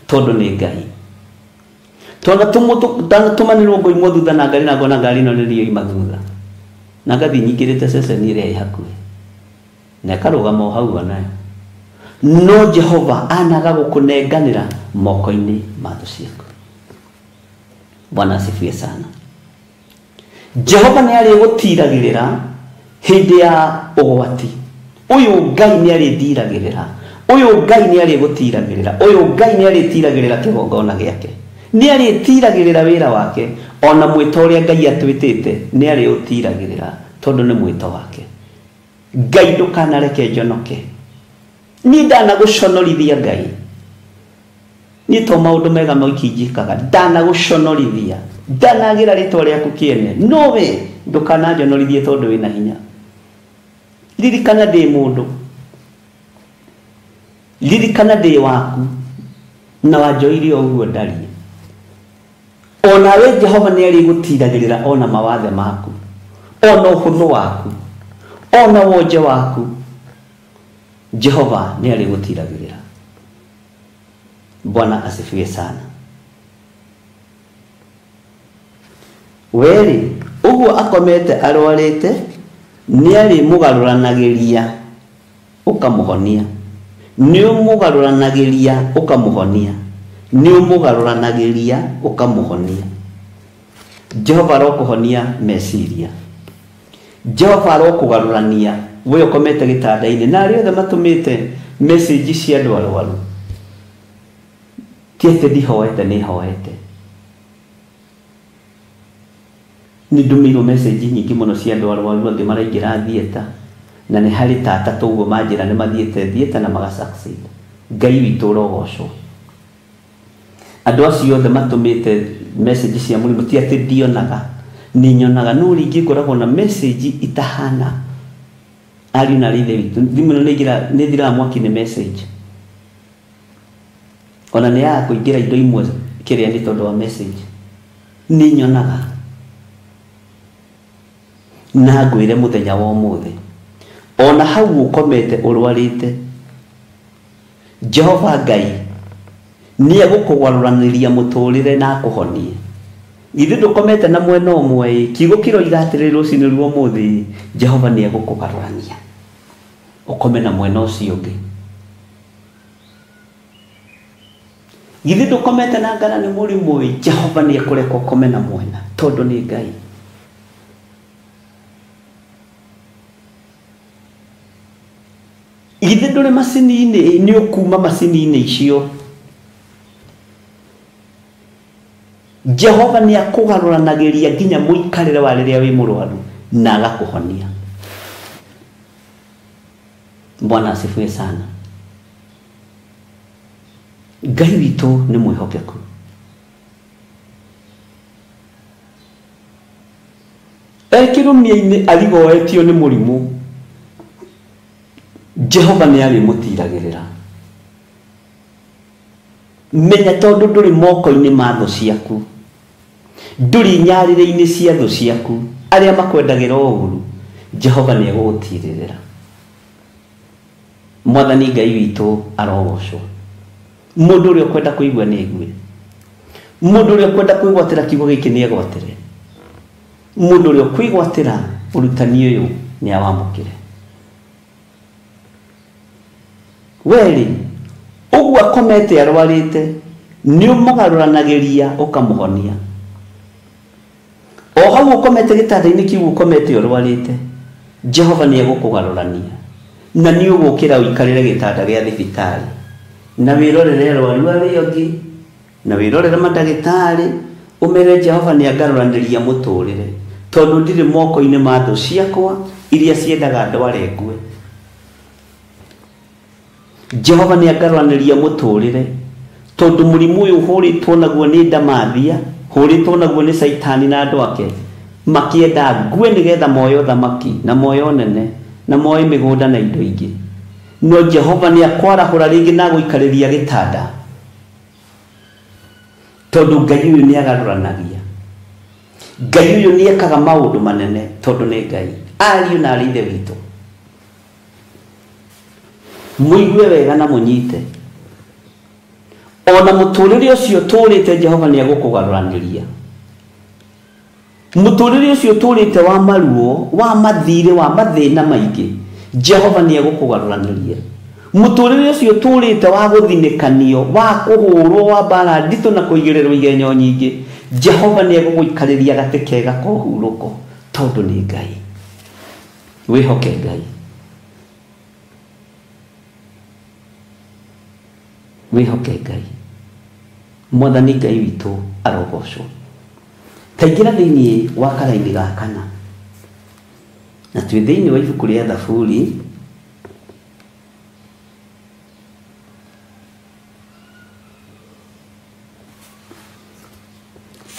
tondũ nĩ Ngai. Twanatũmanĩrwo ngoimwo thutha na ngari, na ngona ngari ĩno nĩ yoima thutha, na ngathiĩ nyingĩrĩte ceceni ĩrĩa ĩ hakuhĩ, na ĩkarũgama o hau onayo. No Jehova anaga gũkũnenganĩra moko-inĩ ma thũ ciaku. Bwana asifiwe sana. Jehova nĩ arĩgũtiragĩrĩra hĩndĩ ya ũgwati. Ũyũ Ngai nĩ arĩndiragĩrĩra. Ũyũ Ngai nĩ arĩgũtiragĩrĩra. Ũyũ Ngai nĩ arĩtiragĩrĩra kĩgongona gĩake. Nĩ arĩtiragĩrĩra wĩra wake. Ona mwĩto ũrĩa Ngai atwĩtĩte nĩ arĩũtiragĩrĩra tondũ nĩ mwĩto wake. Ngai ndũkanareke njonoke. Niĩ ndanagũconorithia Ngai. Niĩ to maũndũ mega moiki njĩkaga, ndanagũconorithia, ndanagĩra rĩtwa rĩaku kĩene, no we ndũkananjonorithie tondũ wĩna hinya. Ririkana ndĩ mũndũ, ririkana ndĩ waku, na wanjoire o ũguo ndariĩ. Onawe Jehova nĩ arĩgũtiragĩrĩra ona mawathe maku, ona ũhũthũ waku, ona wonje waku. Jehova nĩ arĩgũtiragĩrĩra. Bwana asifiwe sana. Weri ũguo akomete arwarĩte, nĩ arĩmũgarũranagĩria ũkamũhonia. Nĩ ũmũgarũranagĩria ũkamũhonia. Nĩ ũmũgarũranagĩria ũkamũhonia. Jehova arokũhonia meciria. Jehova arokũgarũrania we ũkomete gĩtanda-inĩ, na arĩa othe matũmĩte message cia andũ arwaru. Ti atĩ ndihoete, nĩ hoete. Nĩ ndũmĩirwo message nyingĩ mũno cia andũ arwaru, angĩ maraingĩra theatre, na nĩ harĩ tata tũguo manjĩra nĩ mathiĩte theatre na maga succeed. Ngai witũ ũrogocwo. Andũ acio othe matũmĩte message cia mũrimũ, ti atĩ ndionaga, nĩ nyonaga, no rĩngĩ ngoragwo na message itahana. Ariũ na ithe witũ, thimũ ĩno nĩ ĩthiraga mwaki nĩ message. Ona nĩ yaga kũingĩra indo imwe kĩrĩa nĩ tondũ wa message. Nĩ nyonaga. Na ngwĩre mũthenya wa ũmũthĩ, ona hau ũkomete ũrwarĩte, Jehova Ngai nĩ egũkũgarũranĩria mũtũrĩre na akũhonie. Githĩ ndũkomete na mwena ũmwe ĩ, kiugo kĩroiga atĩrĩrĩ rũcinĩ rwa ũmũthĩ, Jehova nĩ egũkũgarũrania ũkome na mwena ũcio ũngĩ. Githĩ ndũkomete na ngara nĩ mũrimũ ĩ, Jehova nĩ ekũreka ũkome na mwena tondũ nĩ Ngai. Githĩ ndũrĩ macini-inĩ, nĩ ũkuma macini-inĩ icio. Jehova nĩ akũgarũranagĩria nginya mũikarĩre wa rĩrĩa wĩ mũrwaru na agakũhonia. Bwana asifiwe sana. Ngai witũ nĩ mwĩhokeku. Ekĩrũmia-inĩ arigoetio nĩ mũrimũ, Jehova nĩ arĩmũtiragĩrĩra. Menya tondũ ndũrĩ moko-inĩ ma thũ ciaku, ndũrĩ nyarĩrĩ-inĩ cia thũ ciaku, arĩa makwendagĩra ũũru, Jehova nĩ egũgũtirĩrĩra. Mwathani Ngai witũ arogocwo. Mũndũ ũrĩa ũkwenda kũigua nĩ aigue. Mũndũ ũrĩa ũkwenda kwĩgwatĩra kiugo gĩkĩ nĩ egwatĩre. Mũndũ ũrĩa ũkwĩgwatĩra ũrutani ũyũ nĩ awamũkĩre. Weri ũguo akomete arwarĩte nĩ ũmũgarũranagĩria ũkamũhonia. O hau ũkomete gĩtanda-inĩ kĩu ũkomete ũrwarĩte, Jehova nĩ egũkũgarũrania na nĩ ũgũkĩra ũikarĩre gĩtanda gĩa thibitarĩ na wĩrorere arwaru arĩa angĩ na wĩrorere mandagĩtarĩ, ũmere Jehova nĩ angarũranĩria mũtũrĩre tondũ ndirĩ moko-inĩ ma thũ ciakwa iria ciendaga ndware ngue. Jehova nĩ angarũranĩria mũtũrĩre tondũ mũrimũ ũyũ hũrĩtwo naguo nĩ ndamathia, hũrĩtwo naguo nĩ Caitani na andũ ake makĩenda ngue nĩgetha moe ũthamaki na moe ũnene na moe mĩgũnda na indo ingĩ. No Jehova nĩ akwarahũra rĩngĩ na gũikarĩria gĩtanda tondũ Ngai ũyũ nĩ agarũranagia. Ngai ũyũ nĩ ekaga maũndũ manene tondũ nĩ Ngai. Ariũ na arĩ Ithe witũ, mũigue wega na mũnyite. Ona mũtũrĩre ũcio ũtũrĩte Jehova nĩ egũkũgarũranĩria. Mũtũrĩre ũcio ũtũrĩte wa maruo, wa mathirĩ, wa mathĩna maingĩ, Jehova nĩ egũkũgarũranĩria. Mũtũrĩre ũcio ũtũrĩte wa gũthinĩkanio, wa kũhũrwo, wa mbara nditũ na kũigĩrĩrwo igenyo nyingĩ, Jehova nĩ egũgũikarĩria gatĩ kega ka ũhurũko tondũ nĩ Ngai. Wĩhoke Ngai. Wĩhoke Ngai. Mwathani Ngai witũ arogocwo. Taingĩra thĩinĩ wa karaini ga kana na twĩ thĩinĩ wa ibuku rĩa Thaburi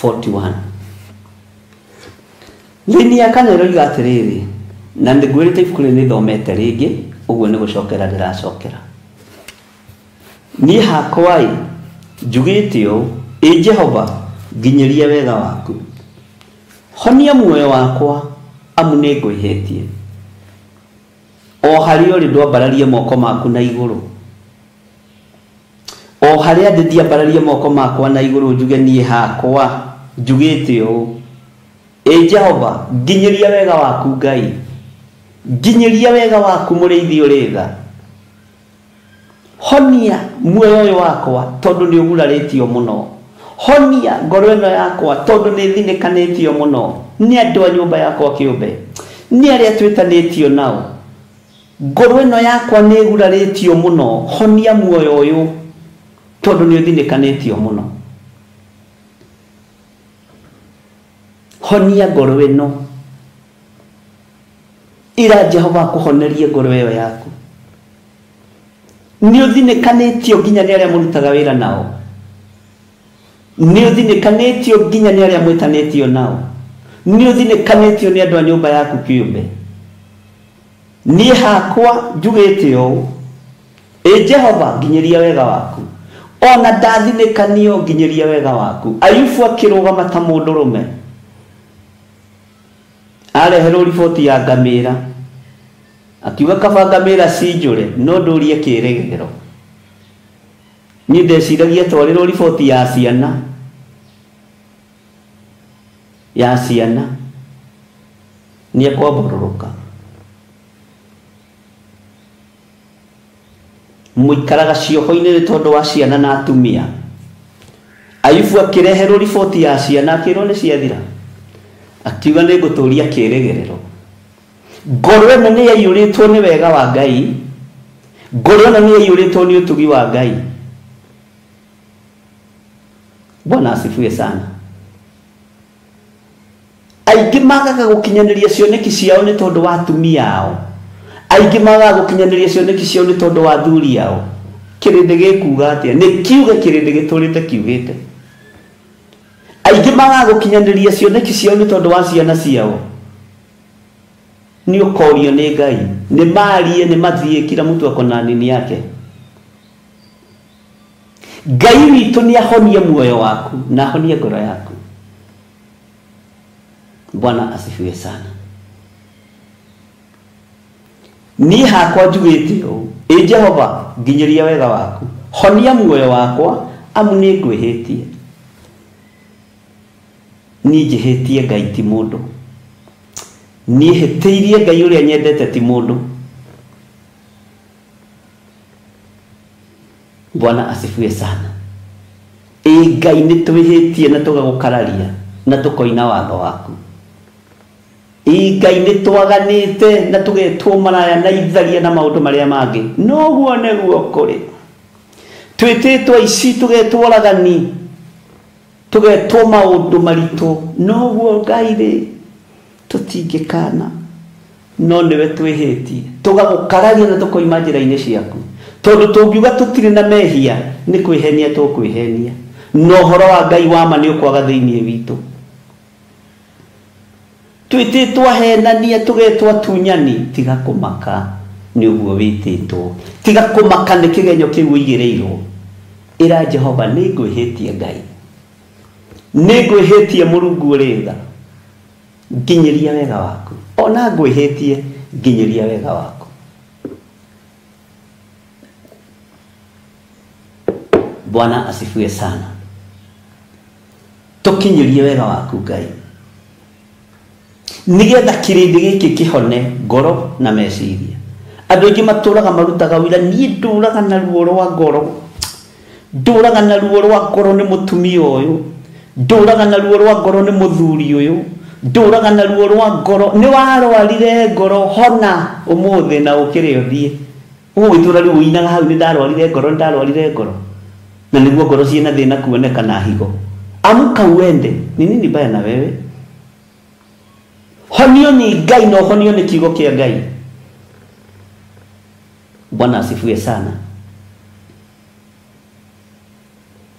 41. Thĩinĩ ya kana ĩroiga atĩrĩrĩ, na nĩngwĩrĩte ibuku rĩrĩ nĩthomete rĩngĩ, ũguo nĩ gũcokera ndĩracokera. Niĩ hakwa ĩ njugĩte ũũ, ĩ Jehova nginyĩria wega waku, honia muoyo wakwa amu nĩ ngwĩhĩtie. O harĩa ũrĩ ndwambararie moko maku na igũrũ, o harĩa ndĩ ndiambararie moko makwa na igũrũ njuge niĩ hakwa njugĩte ũũ, ĩ Jehova nginyĩria wega waku Ngai, nginyĩria wega waku mũrĩithi ũrĩ tha, honia muoyo ũyũ wakwa tondũ nĩ ũgurarĩtio mũno, honia ngoro ĩno yakwa tondũ nĩ thinĩkanĩtio mũno nĩ andũ a nyũmba yakwa kĩũmbe, nĩ arĩa twĩtanĩtio nao, ngoro ĩno yakwa nĩ ĩgurarĩtio mũno, honia muoyo ũyũ tondũ nĩ ũthinĩkanĩtio mũno. Honia ngoro ĩno, ira Jehova akũhonerie ngoro ĩyo yaku. Nĩ ũthinĩkanĩtio nginya nĩ arĩa mũrutaga wĩra nao, nĩ ũthinĩkanĩtio nginya nĩ arĩa mwĩtanĩtio nao, nĩ ũthinĩkanĩtio nĩ andũ a nyũmba yaku kĩũmbe. Niĩ hakwa njugĩte ũũ, ĩ Jehova nginyĩria wega waku, ona ndathinĩkanio nginyĩria wega waku. Ayubu akĩrũgama ta mũndũrũme, areherwo riboti ya ngamĩra, akiuga kaba ngamĩra cinjũre no ndũrie kĩĩrĩgĩrĩro. Niĩ ndeciragia twarĩrwo riboti ya ciana, ya ciana nĩ ekwambororoka. Mũikaraga cioho-inĩ nĩ tondũ wa ciana na atumia. Ayubu akĩreherwo riboti ya ciana akĩrwo nĩ ciathira, akiuga nĩ ngũtũria kĩĩrĩgĩrĩro. Ngoro ĩno nĩ yaiyũrĩtwo nĩ wega wa Ngai, ngoro ĩno nĩ yaiyũrĩtwo nĩ ũtugi wa Ngai. Bwana asifiwe sana. Aingĩ magaga gũkinyanĩria cioneki ciao nĩ tondũ wa atumia ao, aingĩ magaga gũkinyanĩria cioneki ciao nĩ tondũ wa athuri ao. Kĩrĩndĩ gĩkuga atĩa? Nĩ kiuge kĩrĩndĩ gĩtũrĩte kiugĩte. Aingĩ magaga gũkinyanĩria cioneki ciao nĩ tondũ wa ciana ciao. Nĩ ũkorio nĩ Ngai, nĩ marie, nĩ mathiĩ, kila mtu ako na nini yake. Ngai witũ nĩ ahonie muoyo waku na ahonie ngoro yaku. Bwana asifiwe sana. Niĩ hakwa njugĩte ũũ, ĩ Jehova nginyĩria wega waku, honia muoyo wakwa amu nĩ ngwĩhĩtie. Niĩ njĩhĩtie Ngai ti mũndũ, niĩ hĩtĩirie Ngai ũrĩa nyendete ti mũndũ. Bwana asifiwe sana. Ĩ Ngai nĩ twĩhĩtie na tũgagũkararia na tũkoina watho waku. Ĩ Ngai nĩ twaganĩte na tũgetwo maraya na itharia na maũndũ marĩa mangĩ. Noguo nĩguo kũrĩ. Twĩtĩtwo ici tũgetwo ragani, tũgetwo maũndũ maritũ. Noguo Ngai rĩ tũtingĩkana, no nĩwe twĩhĩtie tũgagũkararia na tũkoima njĩra-inĩ ciaku. Tondũ tũngiuga tũtirĩ na mehia nĩ kwĩhenia tũkwĩhenia, na ũhoro wa Ngai wa ma nĩ ũkwaga thĩinĩ witũ. Twĩtĩtwo ahenania tũgetwo atunyani. Tiga kũmaka nĩ ũguo wĩtĩtwo, tiga kũmaka nĩ kĩgenyo kĩu ũigĩrĩirwo. Ĩra Jehova, nĩ ngwĩhĩtie Ngai, nĩ ngwĩhĩtie Mũrungu ũrĩ tha, nginyĩria wega waku. Ona ngwĩhĩtie, nginyĩria wega waku. Bwana asifiwe sana. Tũkinyĩrie wega waku Ngai, nĩgetha kĩrĩndĩ gĩkĩ kĩhone ngoro na meciria. Andũ aingĩ matũraga marutaga wĩra, niĩ ndũraga na ruo rwa ngoro, ndũraga na ruo rwa ngoro nĩ mũtumia ũyũ, ndũraga na ruo rwa ngoro nĩ mũthuri ũyũ, ndũraga na ruo rwa ngoro. Nĩ warwarire ngoro, hona ũmũthĩ na ũkĩre ũthiĩ. Ũgũgĩtũra rĩu ũinaga hau, nĩ ndarwarire ngoro, nĩ ndarwarire ngoro. Na nĩguo ngoro ciĩna thĩna kuoneka na higo. Amka uende. Ni nini baya na wewe? Honio ni Ngai na honio ni kiugo kĩa Ngai. Bwana asifiwe sana.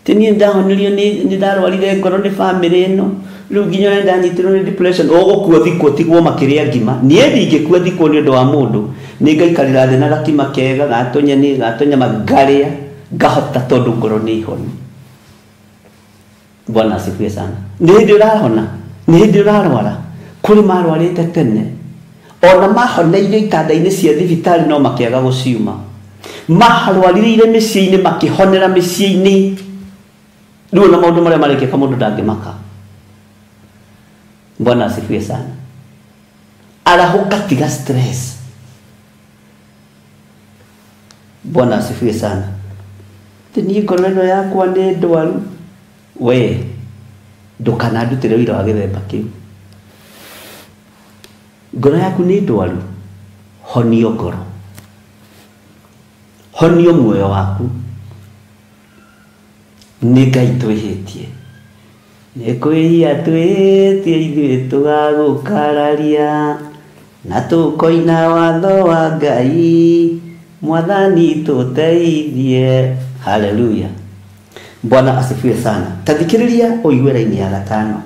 Ti niĩ ndahonirio nĩ ndarwarire ngoro nĩ family ĩno, rĩu nginya ũrĩa ndanyitirwo nĩ depression. Ũgũkua thikũ tigwo makĩrĩa ngima. Niĩ ndingĩkua thikũ nĩ ũndũ wa mũndũ, nĩ ngaikarĩra thĩ na gakima kega ga tũnyeni ga tũnyama ngarĩa ngahota, tondũ ngoro nĩ ihonu. Bwana asifiwe sana. Nĩ hĩndĩ ũrahona, nĩ hĩndĩ ũrarwara. Kũrĩ marwarĩte tene, ona mahoneire itanda-inĩ cia thibitarĩ no makĩaga gũciuma. Marwarĩrĩire mĩciĩ-inĩ makĩhonera mĩciĩ-inĩ. Rĩu ona maũndũ marĩa marekĩka mũndũ ndangĩmaka. Bwana asifiwe sana. Arahũka, tiga stress. Bwana asifiwe sana. Ti niĩ ngoro ĩno yakwa nĩ ndwaru. We ndũkanandutĩre wĩra wa gĩthemba kĩu. Ngoro yaku nĩ ndwaru, honio ngoro, honio muoyo waku. Nĩ Ngai twĩhĩtie, nĩ kwĩhia twĩhĩtie ithuĩ tũgagũkararia na tũkoina watho wa Ngai. Mwathani tũteithie. Haleluya. Bwana asifiwe sana. Tathikĩrĩria ũigue raini ya gatano.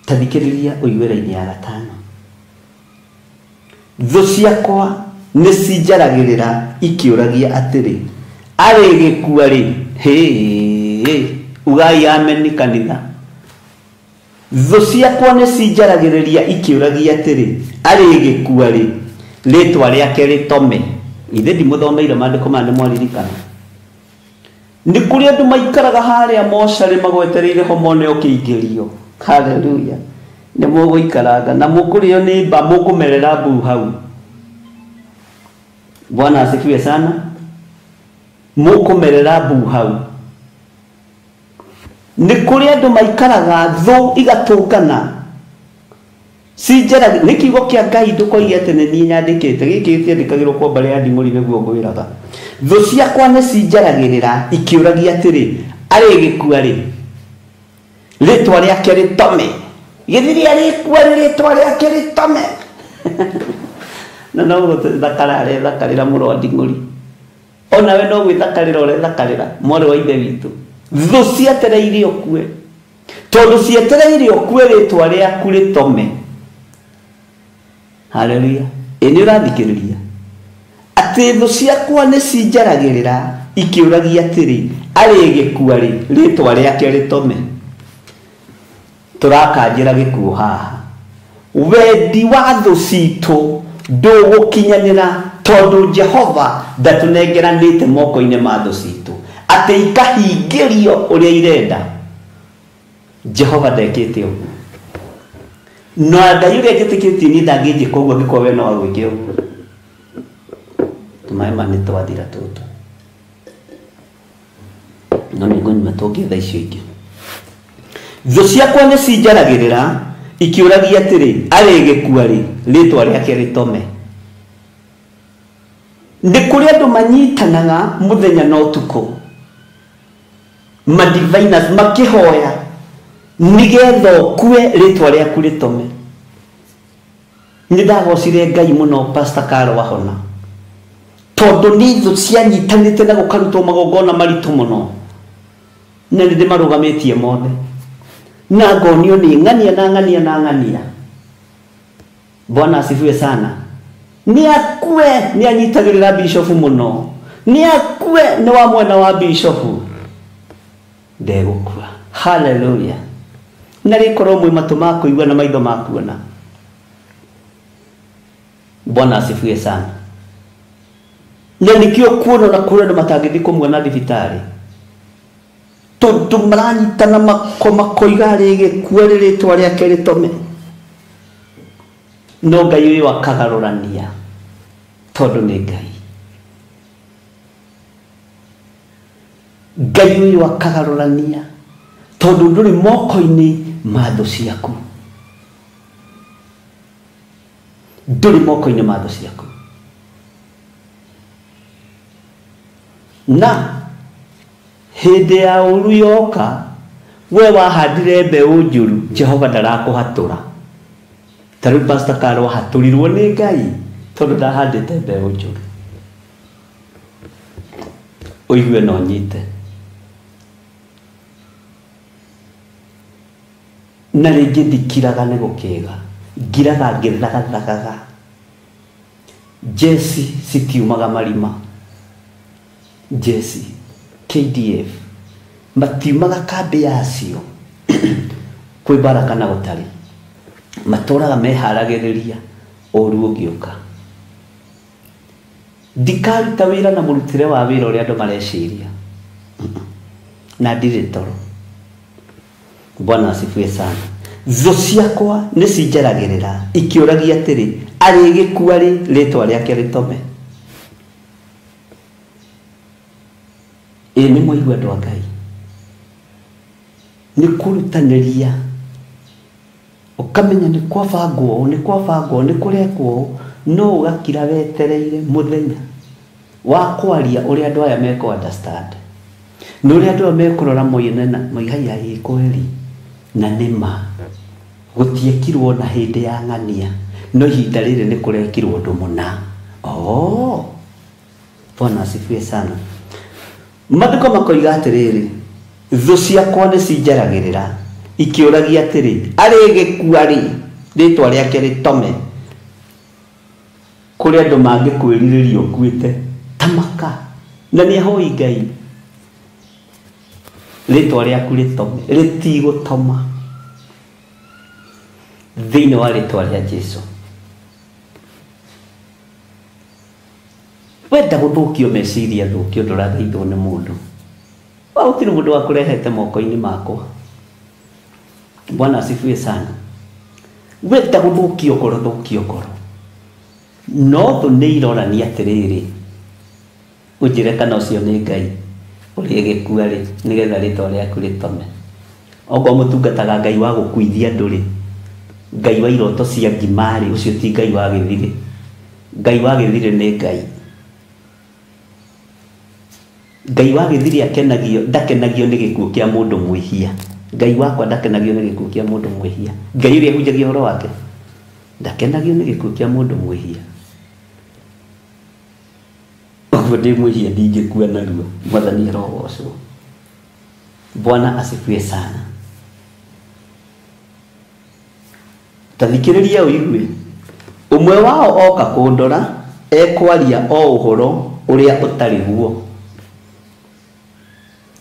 Tathikĩrĩria ũigue raini ya gatano. Thũ ciakwa nĩ cinjaragĩrĩra ikĩũragia atĩrĩ, arĩ gĩkua rĩ? Hĩ, ugai ameni kanitha. Thũ ciakwa nĩ cinjaragĩrĩria ikĩũragia atĩrĩ, arĩ gĩkua rĩ? Rĩtwa rĩake rĩtome. Ithe ndimũthomeire maandĩko maya nĩ mwaririkana. Nĩ kũrĩ andũ maikaraga harĩa mocarĩ magwetereire ho mone ũkĩingĩrio. Haleluya. Nĩ mũgũikaranga na mũkũrĩo nĩ mba, mũkũmerera mbu hau. Bwana asifiwe sana. Mũkũmerera mbu hau. Nĩ kũrĩ andũ maikaraga thũ igatũngana. Cinjara nĩ kiugo kĩa Ngai, ndũkoige atĩ nĩ niĩ nyandĩkĩte. Gĩkĩ gĩtiandĩkagĩrwo kwa mbarĩ ya nding'ũri nĩguo ngwĩraga. Thũ ciakwa nĩ cinjaragĩrĩra ikĩũragia atĩrĩ, arĩ gĩkua rĩ? Rĩtwa rĩake rĩtome. Gĩthiri arĩkua rĩ, rĩtwa rĩake rĩtome. Na no gũthakara arethakarĩra mũrũ wa nding'ũri. Onawe no gwĩthakarĩra ũrethakarĩra mwarĩ wa ithe witũ. Thũ cietereire ũkue, tondũ cietereire ũkue rĩtwa rĩaku rĩtome. Haleluya. Ĩ nĩ ũrathikĩrĩria atĩ thũ ciakwa nĩ cinjaragĩrĩra ikĩũragia atĩrĩ, arĩ gĩkua rĩ? Rĩtwa rĩake rĩtome. Tũrakanjĩra gĩkuũ haha. Wendi wa thũ citũ ndũgũkinyanĩra, tondũ Jehova ndatũnengeranĩte moko-inĩ ma thũ citũ atĩ ikahingĩrio ũrĩa irenda. Jehova ndekĩte ũguo. Na Ngai ũrĩa njĩtĩkĩtie niĩ ndangĩnjĩka ũguo angĩkorwo we no agwĩke ũguo. Tũmaĩ ma nĩ twathira tũtũ. No nĩ ngũnyua tũngĩ thaa icio ingĩ. Thũ ciakwa nĩ cinjaragĩrĩra ikĩũragia atĩrĩ, arĩgĩkua rĩ, rĩtwa rĩake rĩtome. Nĩ kũrĩ andũ manyitanaga mũthenya na ũtukũ, madiviners makĩhoya nĩgetha ũkue rĩtwa rĩaku rĩtome. Nĩ ndagocire Ngai mũno Pastor Carol wahona, tondũ nĩ thũ cianyitanĩte na gũkarutwo magongona maritũ mũno, na nĩ ndĩmarũgamĩtie mothe, na ngonio nĩ ng'ania na ng'ania na ng'ania. Bwana asifiwe sana. Nĩ akue, nĩ anyitagĩrĩra bishofu mũno, nĩ akue, nĩ wa mwena wa bishofu, ndegũkua. Haleluya. Na rĩkorwo mwĩ matũ ma kũigua na maitho ma kuona. Bwana asifiwe sana. Na nĩkĩo kuona na kũrĩa andũ matangĩthiĩ kũmuona thibitarĩ, tondũ maranyitana makoiga rĩgĩkua rĩtwa rĩake rĩtome. No Ngai ũyũ akagarũrania, tondũ nĩ Ngai. Ngai ũyũ akagarũrania, tondũ ndũrĩ moko-inĩ ma thũ ciaku. Ndũrĩ moko-inĩ ma thũ ciaku. Na hĩndĩ ya ũru yoka, we wahandire mbeũ njũru, Jehova ndarakũhatũra. Ta rĩu Pastor Carol ahatũrirwo nĩ Ngai tondũ ndahandĩte mbeũ njũru. Ũigue na ũnyite. Na rĩngĩ ndikiraga nĩ gũkĩga, ngiraga ngĩthagathagaga. Jesi citiumaga marima. Jesi KDF matiumaga kambĩ yacio kwĩ mbara kana gũtarĩ, matũraga meharagĩrĩria ũru ũngĩũka. Ndikaruta wĩra na mũrutĩre wa wĩra ũrĩa andũ mareciria, na ndirĩ toro. Bwana asifiwe sana. Thũ ciakwa nĩ cinjaragĩrĩra ikĩũragia atĩrĩ, arĩgĩkua rĩ, rĩtwa rĩake rĩtome. Ĩ nĩ mwaigua andũ a Ngai, nĩ kũrutanĩria, ũkamenya nĩ kwabangwo ũũ, nĩ kwabangwo ũũ, nĩ kũrekwo ũũ, no ũgakira wetereire mũthenya wa kwaria ũrĩa andũ aya mekũ understand, nĩ ũrĩa andũ aya mekũrora moine na moiga ĩ kweli, na nĩ ma gũtiekirwo na hĩndĩ ya ng'ania, no ihinda rĩrĩ nĩ kũrekirwo ũndũ mũna. Oh, Bwana asifiwe sana. Maandĩko makoiga atĩrĩrĩ, thũ ciakwa nĩ cinjaragĩrĩra ikĩũragia atĩrĩ, arĩgĩkua rĩ, rĩtwa rĩake rĩtome. Kũrĩ andũ mangĩkwĩrirĩria ũkuĩte ta maka, na nĩ ahoi Ngai, rĩtwa rĩaku rĩtome, rĩtigũtoma thĩinĩ wa rĩtwa rĩa Jesũ. Wenda gũthũkio meciria, thũkio, ndũrathaithwo nĩ mũndũ. Wa gũtirĩ mũndũ wakũrehete moko-inĩ makwa. Bwana asifiwe sana. Wenda gũthũkio ngoro, thũkio ngoro. No thũ nĩ irorania atĩrĩrĩ, ũnjĩre kana ũcio nĩ Ngai ũrĩgĩkua rĩ, nĩgetha rĩtwa rĩaku rĩtome. Okorwo mũtungataga Ngai wa gũkuithia andũ rĩ, Ngai wa iroto cia ngima rĩ, ũcio ti Ngai wa gĩthirĩ. Ngai wa gĩthirĩ nĩ Ngai. Ngai wa gĩthirĩ akenagio, ndakenagio nĩ gĩkuũ kĩa mũndũ mwĩhia. Ngai wakwa ndakenagio nĩ gĩkuũ kĩa mũndũ mwĩhia. Ngai ũrĩa hunjagia ũhoro wake ndakenagio nĩ gĩkuũ kĩa mũndũ mwĩhia. Ũguo ndĩ mwĩhia ndingĩkua narua. Mwathani arogocwo. Bwana asifiwe sana. Ta thikĩrĩria ũigue. Ũmwe wao oka kũndora, ekwaria o ũhoro ũrĩa ũtarĩ guo.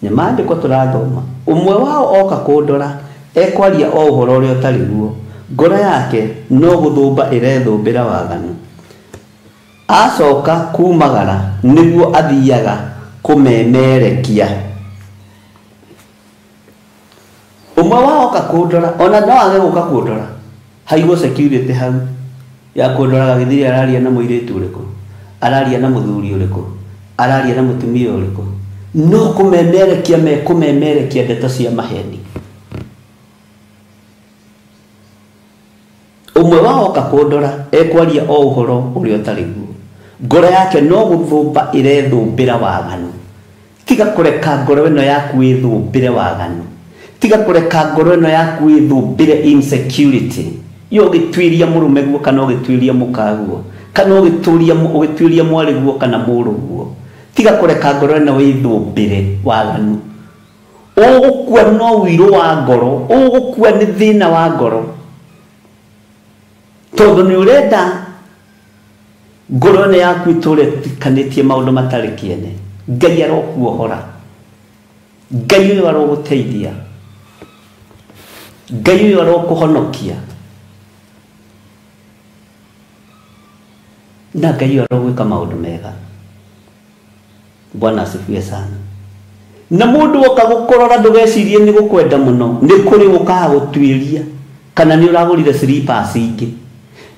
Nĩ maandĩko tũrathoma. Ũmwe wao oka kũndora, ekwaria o ũhoro ũrĩa ũtarĩ guo. Ngoro yake no gũthũmba ĩrethũmbĩra waganu. Acoka kumagara nĩguo athiaga kũmemerekia. Ũmwe wao oka kũndora, ona no age gũka kũndora, haigwo security hau ya kũndora gagĩthiĩ araria na mũirĩtu ũrĩkũ, araria na mũthuri ũrĩkũ, araria na mũtumia ũrĩkũ. No kũmemerekia mekũmemerekia ndeto cia maheni. Ũmwe wao oka kũndora ekwaria o ũhoro ũrĩa ũtarĩ guo. Ngoro yake no gũthũmba ĩrethũmbĩra waganu. Tiga kũreka ngoro ĩno yaku ĩthũmbĩre waganu. Tiga kũreka ngoro ĩno yaku ĩthũmbĩre insecurity. Yo ũgĩtuĩria mũrũme guo kana ũgĩtuĩria mũka guo, kana ũgĩtuĩria mwarĩ guo kana mũrũ guo. Tiga kũreka ngoro ĩno ĩthũmbĩre waganu. Ũgũkua no ũirũ wa ngoro, ũgũkua nĩ thĩna wa ngoro. Tondũ nĩ ũrenda ngoro ĩno yaku ĩtũre ĩtikanĩtie maũndũ matarĩ kĩene. Ngai arokuohora. Ngai ũyũ arogũteithia. Ngai ũyũ arokũhonokia. Na Ngai ũyũ arogwĩka maũndũ mega. Bwana asifiwe sana. Na mũndũ oka gũkũrora ndũgecirie nĩ gũkwenda mũno, nĩ kũrĩ ũkaga gũtuĩria kana nĩ ũragũrire slippers ingĩ.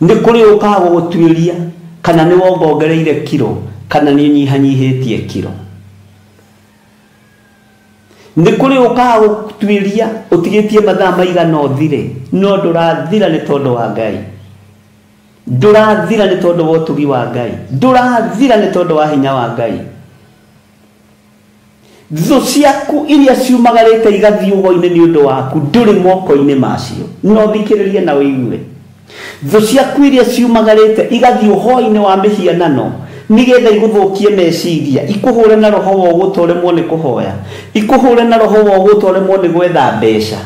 Nĩ kũrĩ ũkaga gũtuĩria kana nĩ wongongereire kiro kana nĩ ũnyihanyihĩtie kiro. Nĩ kũrĩ ũkaga gũtuĩria ũtigĩtie mathaa maigana ũthire, no ndũrathira nĩ tondũ wa Ngai. Ndũrathira nĩ tondũ wa ũtugi wa Ngai. Ndũrathira nĩ tondũ wa hinya wa Ngai. Thũ ciaku iria ciumagarĩte igathiĩ ũgo-inĩ nĩ ũndũ waku, ndũrĩ moko-inĩ macio. No thikĩrĩrie na ũigue. Thũ ciaku iria ciumagarĩte igathiĩ ũhoi-inĩ wa mĩhianano nĩgetha igũthũkie meciria, ikũhũre na roho wa ũgũta ũremwo nĩ kũhoya, ikũhũre na roho wa ũgũta ũremwo nĩ gwetha mbeca,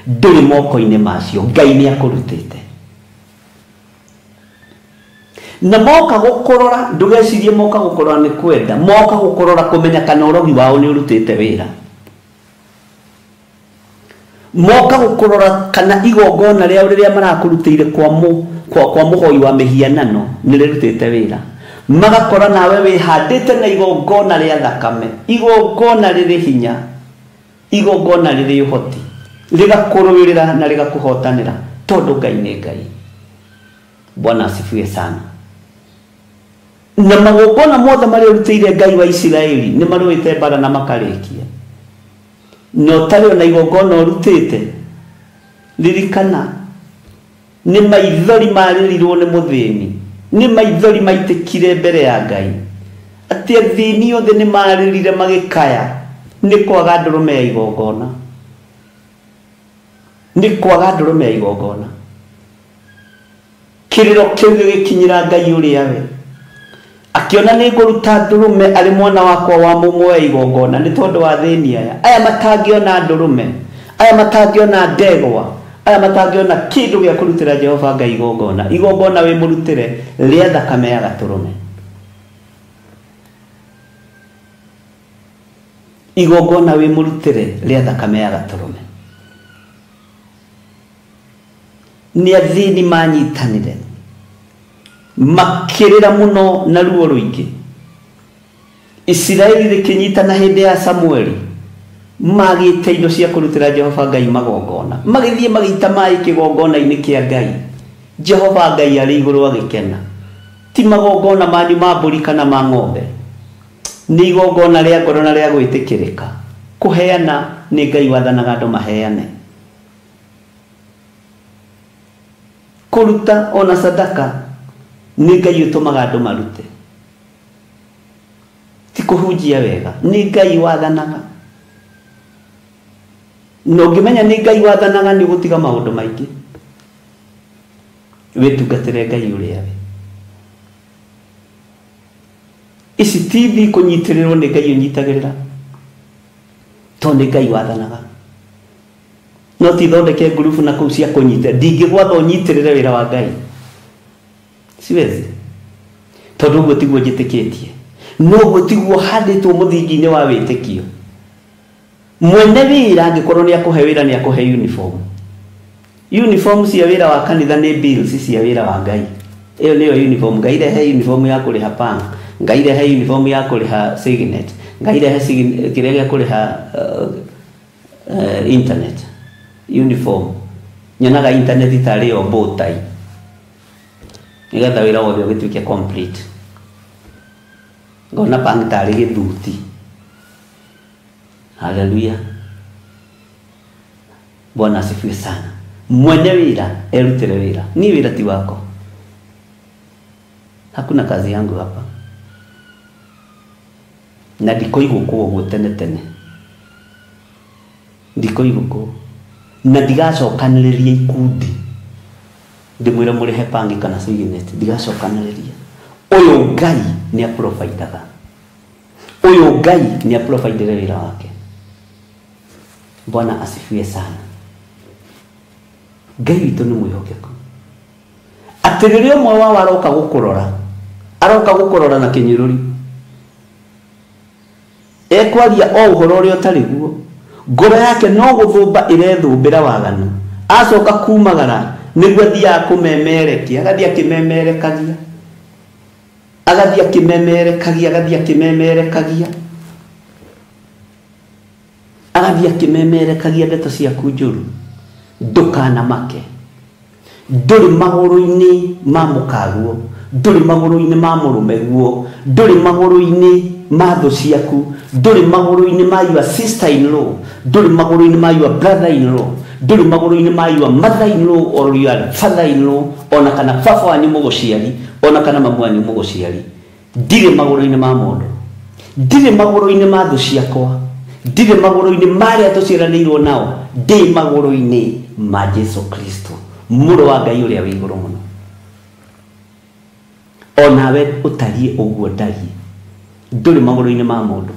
ndũrĩ moko-inĩ macio. Ngai nĩ akũrutĩte. Na moka gũkũrora, ndũgecirie moka gũkũrora nĩ kwenda, moka gũkũrora kũmenya kana ũrogi wao nĩ ũrutĩte wĩra. Moka gũkũrora kana igongona rĩao rĩrĩa marakũrutĩire kwa mũhoi wa mĩhianano nĩ rĩrutĩte wĩra. Magakora nawe wĩhandĩte na igongona rĩa thakame, igongona rĩrĩ hinya, igongona rĩrĩ ũhoti, rĩgakũrũĩrĩra na rĩgakũhotanĩra, tondũ Ngai nĩ Ngai. Bwana asifiwe sana. Na magongona mothe marĩa ũrutĩire Ngai wa Isiraeli nĩ marũĩte mbara na makarĩkia. Na ũtarĩ ona igongona ũrutĩte, ririkana nĩ maithori marĩrirwo nĩ mũthĩni, nĩ maithori maitĩkire mbere ya Ngai. Atĩ athĩni othe nĩ marĩrire magĩkaya nĩ kwaga ndũrũme ya igongona. Nĩ kwaga ndũrũme ya igongona. Kĩrĩro kĩu gĩgĩkinyĩra Ngai ũrĩa we. Akĩona nĩ ngũruta ndũrũme arĩ mwana wakwa wa mũmwe wa igongona nĩ tondũ wa athĩni aya. Aya matangĩona ndũrũme, aya matangĩona ndegwa, aya matangĩona kĩndũ gĩa kũrutĩra Jehova Ngai igongona. Igongona wĩ mũrutĩre rĩa thakame ya gatũrũme. Igongona wĩ mũrutĩre rĩa thakame ya gatũrũme. Nĩ athĩni manyitanire makĩrĩra mũno na ruo rũingĩ. Isiraeli rĩkĩnyitana hĩndĩ ya Samueli, magĩte indo cia kũrutĩra Jehova Ngai magongona, magĩthiĩ magĩita maĩ kĩgongona-inĩ kĩa Ngai. Jehova Ngai arĩ igũrũ agĩkena. Ti magongona manyu ma mbũri kana ma ng'ombe, nĩ igongona rĩa ngoro na rĩa gwĩtĩkĩrĩka. Kũheana nĩ Ngai wathanaga andũ maheane. Kũruta ona sadaka nĩ Ngai ũtũmaga andũ marute. Ti kũhunjia wega, nĩ Ngai wathanaga. Na ũngĩmenya nĩ Ngai wathanaga nĩ ũgũtiga maũndũ maingĩ. Wĩtungatĩre Ngai ũrĩa we. Ici TV kũnyitĩrĩrwo nĩ Ngai ũnyitagĩrĩra, tondũ nĩ Ngai wathanaga. No ti thondeke ngurubu na kũu cia kũnyita, ndingĩgwatha ũnyitĩrĩre wĩra wa Ngai. Siwezi. Tondũ ũguo tiguo njĩtĩkĩtie. No ũguo tiguo handĩtwo mũthingi-inĩ wa wĩtĩkio. Mwene wĩra angĩkorwo nĩ akũhe wĩra nĩ akũhe uniform. Uniform cia wĩra wa kanitha nĩ bills cia wĩra wa Ngai. Ĩyo nĩyo uniform. Ngai rehe uniform ya kũrĩha pang, Ngai rehe uniform ya kũrĩha signet, Ngai rehe kĩrĩa gĩa kũrĩha internet. Uniform. Nyonaga internet itarĩ yo bow tie. Nĩgetha wĩra wothe ũgĩtuĩke complete. Ngona pang tarĩ gĩthuti. Haleluya, Bwana asifiwe sana. Mwene wira erutire wira, ni wira ti wako. Hakuna kazi yangu hapa. Na ndikoigwo uguo tene tene, ndikoigwo na ndigacokanĩrĩria ikundi ndimwĩre mũrĩhe pangi kana cigineti, ndigacokanĩrĩria. Ũyũ Ngai nĩ aprovidaga, ũyũ Ngai nĩ aprovidere wĩra wake. Bwana asifiwe sana. Ngai witũ nĩ mwĩhokeku, atĩ rĩrĩa ũmwe wao aroka gũkũrora, aroka gũkũrora na kĩnyũrũri, ekwaria o ũhoro ũrĩa ũtarĩ guo, ngoro yake no gũthũmba ĩrethũmbĩra waganu, acoka kumagara nĩguo athiaga kũmemerekia, agathiĩ akĩmemerekagia, agathiĩ akĩmemerekagia, agathiĩ akĩmemerekagia, agathiĩ akĩmemerekagia ndeto ciaku njũru. Ndũkanamake, ndũrĩ magũrũ-inĩ ma mũkaguo, ndũrĩ magũrũ-inĩ ma mũrũmeguo, ndũrĩ magũrũ-inĩ ma thũ ciaku, ndũrĩ magũrũ-inĩ ma your sister in law, ndũrĩ magũrũ-inĩ ma your brother in law, ndũrĩ magũrũ-inĩ ma your mother in law or your father in law, ona kana baba wanyu mũgũciari, ona kana mamu wanyu mũgũciari. Ndirĩ magũrũ-inĩ ma mũndũ, ndirĩ magũrũ-inĩ ma thũ ciakwa, ndirĩ magũrũ-inĩ ma arĩa tũciaranĩirwo nao, ndĩ magũrũ-inĩ ma Jesu Kristo, mũrũ wa Ngai ũrĩa wĩ igũrũ mũno. Onawe ũtariĩ ũguo ndariĩ, ndũrĩ magũrũ-inĩ ma mũndũ.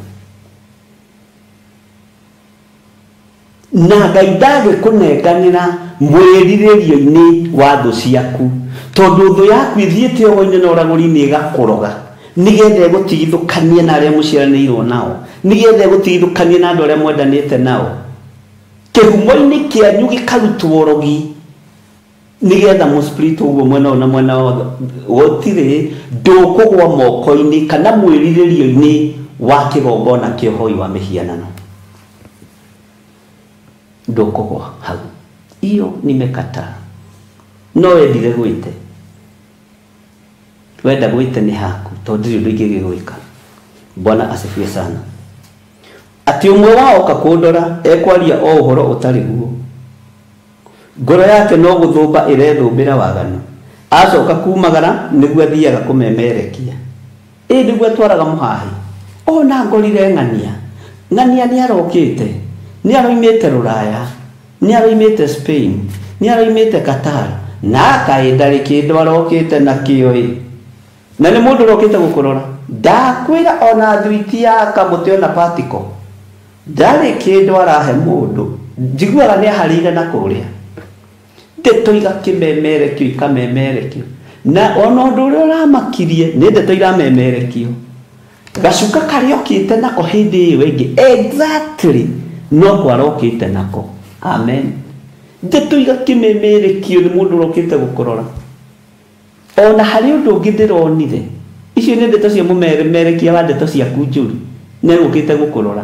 Na Ngai ndagĩkũnenganĩra mwĩrirĩrio-inĩ wa thũ ciaku, tondũ thũ yaku ĩthiĩte ũgo-inĩ na ũragũri-inĩ ĩgakũroga, nĩgetha ĩgũtigithũkanie na arĩa mũciaranĩirwo nao, nĩgetha ĩgũtigithũkanie na andũ arĩa mwendanĩte nao. Kĩhumo-inĩ kĩanyu gĩkarutwo ũrogi, nĩgetha mũsplit ũguo mwena ũyũ na mwena ũyũ, gũtirĩ ndũkũgwa moko-inĩ kana mwĩrirĩrio-inĩ wa kĩgongona kĩa ũhoi wa mĩhianano. Ndũkũgwa hau. Iyo nimekataa. No wendire gwĩte, wenda gwĩte nĩ haku, tondũ ndirĩ ũndũ ingĩgĩgwĩka. Bwana asifiwe sana. Atĩ ũmwe wao oka kũndora ekwaria o ũhoro ũtarĩ guo, ngoro yake no gũthũmba ĩrethũmbĩra waganu, acoka kumagara nĩguo athiaga kũmemerekia. Ĩ nĩguo atwaraga mũhahi, ona ngorire ng'ania, ng'ania nĩ arokĩte, nĩ aroimĩte Rũraya, nĩ aroimĩte Spain, nĩ aroimĩte Qatar, na kaĩ ndarĩ kĩndũ arokĩte nakĩo ĩ. Na nĩ mũndũ ũrokĩte gũkũrora. Ndakwĩra ona thwiti ya kamũtĩ ona patiko, ndarĩ kĩndũ arahe mũndũ. Njiguaga nĩ aharĩire na kũrĩa, ndeto igakĩmemerekio, ikamemerekio, na ona ũndũ ũrĩa ũramakirie nĩ ndeto iramemerekio. Gacuka karĩa okĩte nako hĩndĩ ĩyo ĩngĩ exactly no kwarokĩte nako. Amen. Ndeto igakĩmemerekio nĩ mũndũ ũrokĩte gũkũrora. Ona harĩ ũndũ ũngĩ ndĩronire, icio nĩ ndeto cia mũmemerekia wa ndeto ciaku njũru, nĩ egũkĩte gũkũrora.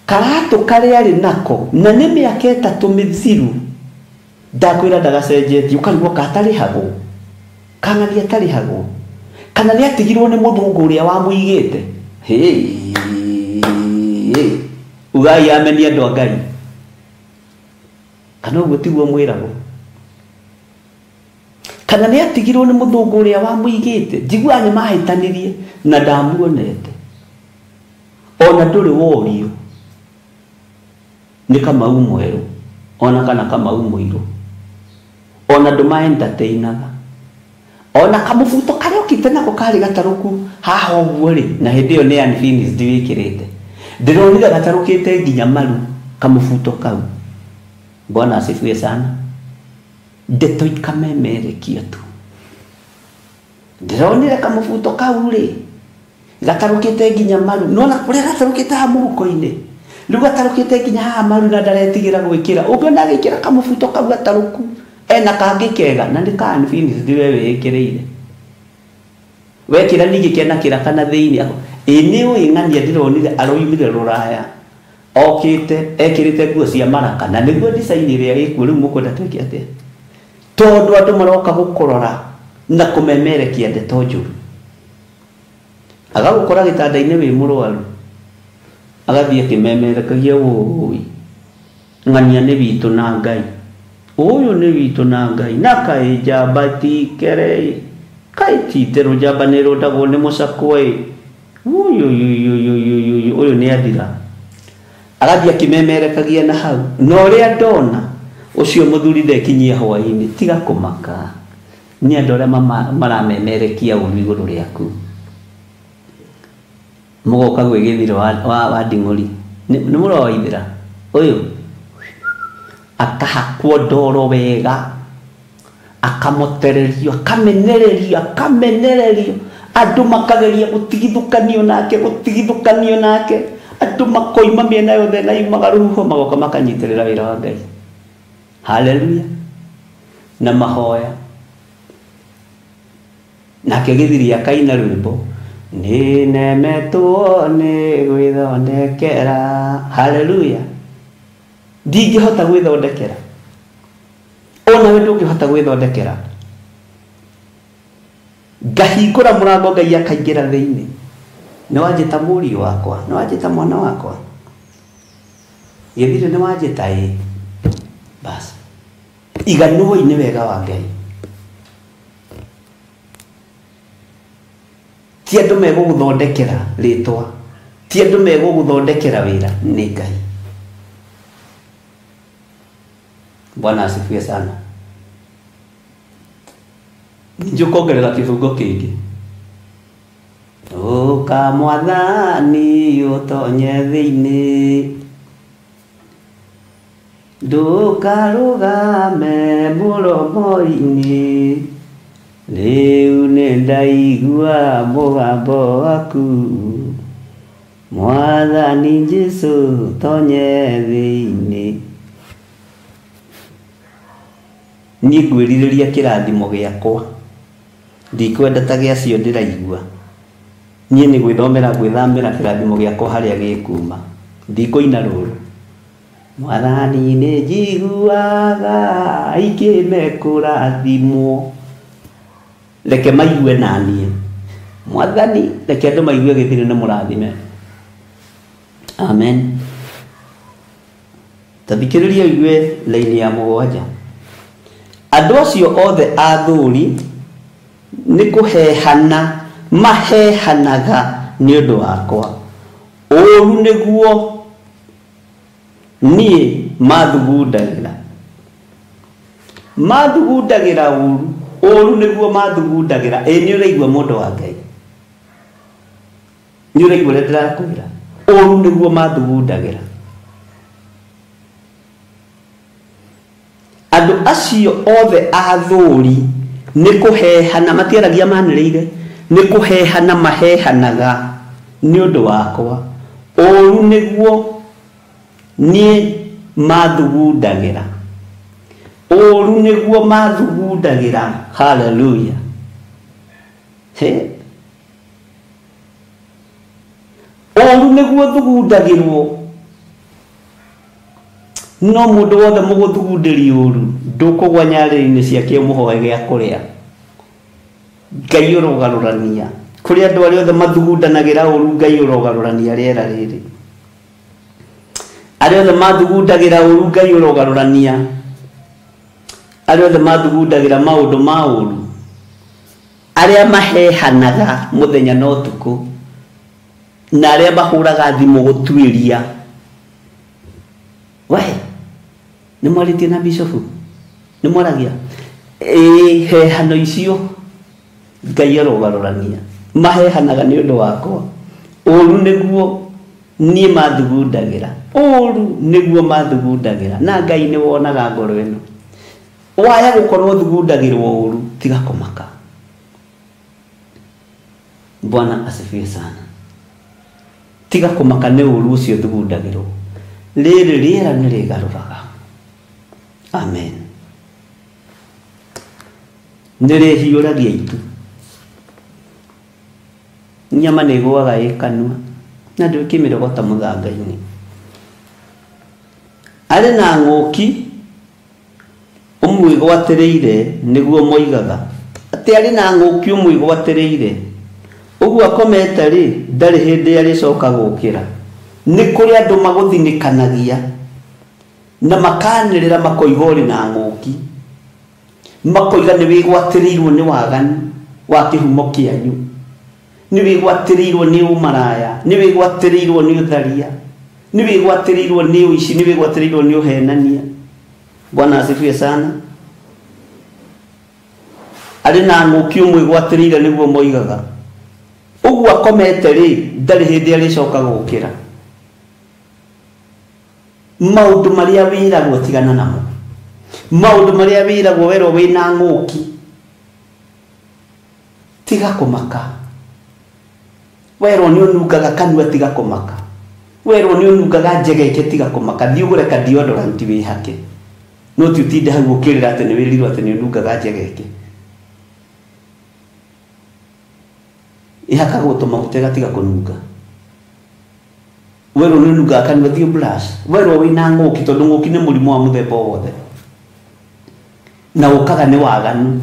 Karatũ karĩa arĩ nako, na nĩ mĩaka 3 mĩthiru, ndakwĩra ndagacenjetie, ũkarigwo katarĩhagwo, kang'ania atarĩhagwo, kana nĩ atigirwo nĩ mũthũngũ ũrĩa wamũigĩte. Ugai ameni andũ a Ngai, kana ũguo tiguo mwĩragwo? Kana nĩ atigirwo nĩ mũthũngũ ũrĩa wamũigĩte? Njiguaga nĩ mahĩtanirie na ndamuonete, ona ndũrĩ worio nĩ Kamau mwerũ ona kana Kamau mũirũ, ona ndũma entertainaga, ona kamũbuto karĩa okĩte nako karĩ gatarũku haha ũguo rĩ, na hĩndĩ ĩyo nĩ unfinished wĩkĩrĩte, ndĩronire gatarũkĩte nginya maru kamũbuto kau. Bwana asifiwe sana. Ndeto ikamemerekia tu. Ndĩronire kamũbuto kau rĩ gatarũkĩte nginya maru, nona kũrĩa gatarũkĩte haha mũhuko-inĩ, rĩu gatarũkĩte nginya haha maru na ndaretigĩra gwĩkĩra. Ũngĩona agĩkĩra kamũbuto kau gatarũku, ena kangĩ kega na nĩ ka unfinished we wĩĩkĩrĩire, wekĩra ningĩ kena kĩraka na thĩinĩ. Ĩ nĩ ũĩ ng'ania ndĩronire aroimire Rũraya okĩte ekĩrĩte nguo cia maraka, na nĩguo design ĩrĩa ĩkuo rĩu mũkwenda twĩke atĩa? Tondũ andũ maroka gũkũrora na kũmemerekia ndeto njũru, agagũkora gĩtanda-inĩ wĩ mũrwaru, Agathiĩ akĩmemerekagia ũũi ng'ania nĩ witũ na Ngai, ũyũ nĩ witũ na Ngai, na kaĩ njamba tikere, kaĩ ti itherũ njamba nĩ ĩrũndagwo nĩ mũcakwe ĩ, ũyũ ũyũ nĩ athira. Agathiĩ akĩmemerekagia na hau, na ũrĩa ndona ũcio mũthuri ndekinyia hwaĩ-inĩ, tiga kũmaka nĩ andũ arĩa maramemerekia ũru igũrũ rĩaku. Mũgoka gwĩ gĩthiro wa nding'ũri, nĩ mũrũ wa Waithĩra ũyũ, akahakwo ndoro wega, akamotererio, akamenererio, akamenererio, andũ makageria gũtigithũkanio nake, gũtigithũkanio nake, andũ makoima mĩena yothe na yumaga rũhuho, magoka makanyitĩrĩra wĩra wa Ngai. Haleluya. Na mahoya. Nake gĩthiri akaina rwĩmbo, nĩ nemetwo nĩ gwĩthondekera. Haleluya. Ndingĩhota gwĩthondekera, onawe ndũngĩhota gwĩthondekera. Ngahingũra mũrango Ngai akaingĩra thĩinĩ. Nĩ wanjĩta mũriũ wakwa, nĩ wanjĩta mwana wakwa, gĩthiri nĩ wanjĩta ĩ. Bas, iganũi nĩ wega wa Ngai. Ti andũ megũgũthondekera rĩtwa, ti andũ megũgũthondekera wĩra, nĩ Ngai. Bwana asifiwe sana. Njũkongerera kĩbungo kĩngĩ. Ũka mwathani ũtonye thĩinĩ, ndũkarũgame mũromo-inĩ, rĩu nĩ ndaigua mũgambo waku, mwathani Jesũ tonye thĩinĩ. Niĩ ngwĩrirĩria kĩrathimo gĩakwa, ndikwenda ta gĩa acio ndĩraigua. Niĩ nĩ gwĩthomera gwĩthamĩra kĩrathimo gĩakwa harĩa gĩkuma, ndikũina rũru. Mwathani nĩ njiguaga aingĩ mekũrathimwo, reke maigue na niĩ. Mwathani reke andũ maigue gĩthiri nĩ mũrathime. Amen. Ta thikĩrĩria ũigue laini ya mũgwanja. Andũ acio othe athuri nĩ kũhehana mahehanaga nĩ ũndũ wakwa, ũũru nĩguo niĩ mathugundagĩra, mathugundagĩra ũũru, ũũru nĩguo mathugundagĩra. Ĩ nĩ ũraigua mũndũ wa Ngai, nĩ ũraigua ũrĩa ndĩrakwĩra, ũũru nĩguo mathugundagĩra. Andũ acio othe athuri nĩ kũhehana, matiaragia manĩrĩire, nĩ kũhehana mahehanaga nĩ ũndũ wakwa, ũũru nĩguo niĩ mathugundagĩra, ũũru nĩguo mathugundagĩra. Haleluya. He, ũũru nĩguo thugundagĩrwo. No mũndũ wothe mũgũthugundĩria ũũru ndũkũgwa nyarĩrĩ-inĩ ciake ũmũhoe gĩa kũrĩa. Ngai ũrogarũrania kũrĩ andũ arĩa othe mathugundanagĩra ũũru, Ngai ũrogarũrania rĩera rĩrĩ. Arĩa othe mathugundagĩra ũũru, Ngai ũrogarũrania. Arĩa othe mathugundagĩra maũndũ ma ũũru, arĩa mahehanaga mũthenya na ũtukũ, na arĩa mahũraga thimũ gũtuĩria. We nĩ mwarĩtie na bishofu, nĩ mwaragia ĩ hehano icio Ngai arogarũrania. Mahehanaga nĩ ũndũ wakwa, ũũru nĩguo niĩ mathugundagĩra, ũũru nĩguo mathugundagĩra. Na Ngai nĩ wonaga ngoro ĩno. Waya gũkorwo thugundagĩrwo ũũru, tiga kũmaka. Bwana asifiwe sana. Tiga kũmaka nĩ ũũru ũcio thugundagĩrwo. Rĩrĩ rĩera nĩ rĩgarũraga. Amen. Nĩ rĩhiũragia itu. Nyama nĩ ĩgũaga ĩ kanua, na ndũkĩmĩrogota mũthanga-inĩ. Arĩ na ng'ũki ũmwĩgwatĩrĩire, nĩguo moigaga atĩ arĩ na ng'ũki ũmwĩgwatĩrĩire. Ũguo akomete rĩ, ndarĩ hĩndĩ arĩcoka gũkĩra. Nĩ kũrĩ andũ magũthinĩkanagia na makanĩrĩra makoiga ũrĩ na ng'ũki, makoiga nĩ wĩgwatĩrĩirwo nĩ waganu wa kĩhumo kĩanyu, nĩ wĩgwatĩrĩirwo nĩ ũmaraya, nĩ wĩgwatĩrĩirwo nĩ ũtharia, nĩ wĩgwatĩrĩirwo nĩ ũici, nĩ wĩgwatĩrĩirwo nĩ ũhenania. Bwana asifiwe sana. Arĩ na ng'ũki ũmwĩgwatĩrĩire nĩguo moigaga. Ũguo akomete rĩ, ndarĩ hĩndĩ arĩcoka gũkĩra. Maũndũ marĩa wĩragwo tigana namo. Maũndũ marĩa wĩragwo werwo wĩna ng'ũki, tiga kũmaka. Werwo nĩ ũnungaga kanua, tiga kũmaka. Werwo nĩ ũnungaga njegeke, tiga kũmaka. Thiĩ ũgũre ka deodorant wĩhake. No ti ũtinde hau ũkĩrĩra atĩ nĩ wĩrirwo atĩ nĩ ũnungaga njegeke. Ihakagwo tũmaguta ĩgatiga kũnunga. Werwo nĩ ũnungaga kanua, thiĩ brush. Werwo wĩna ng'ũki, tondũ ng'ũki nĩ mũrimũ wa mũthemba o wothe, na ũkaga nĩ waganu.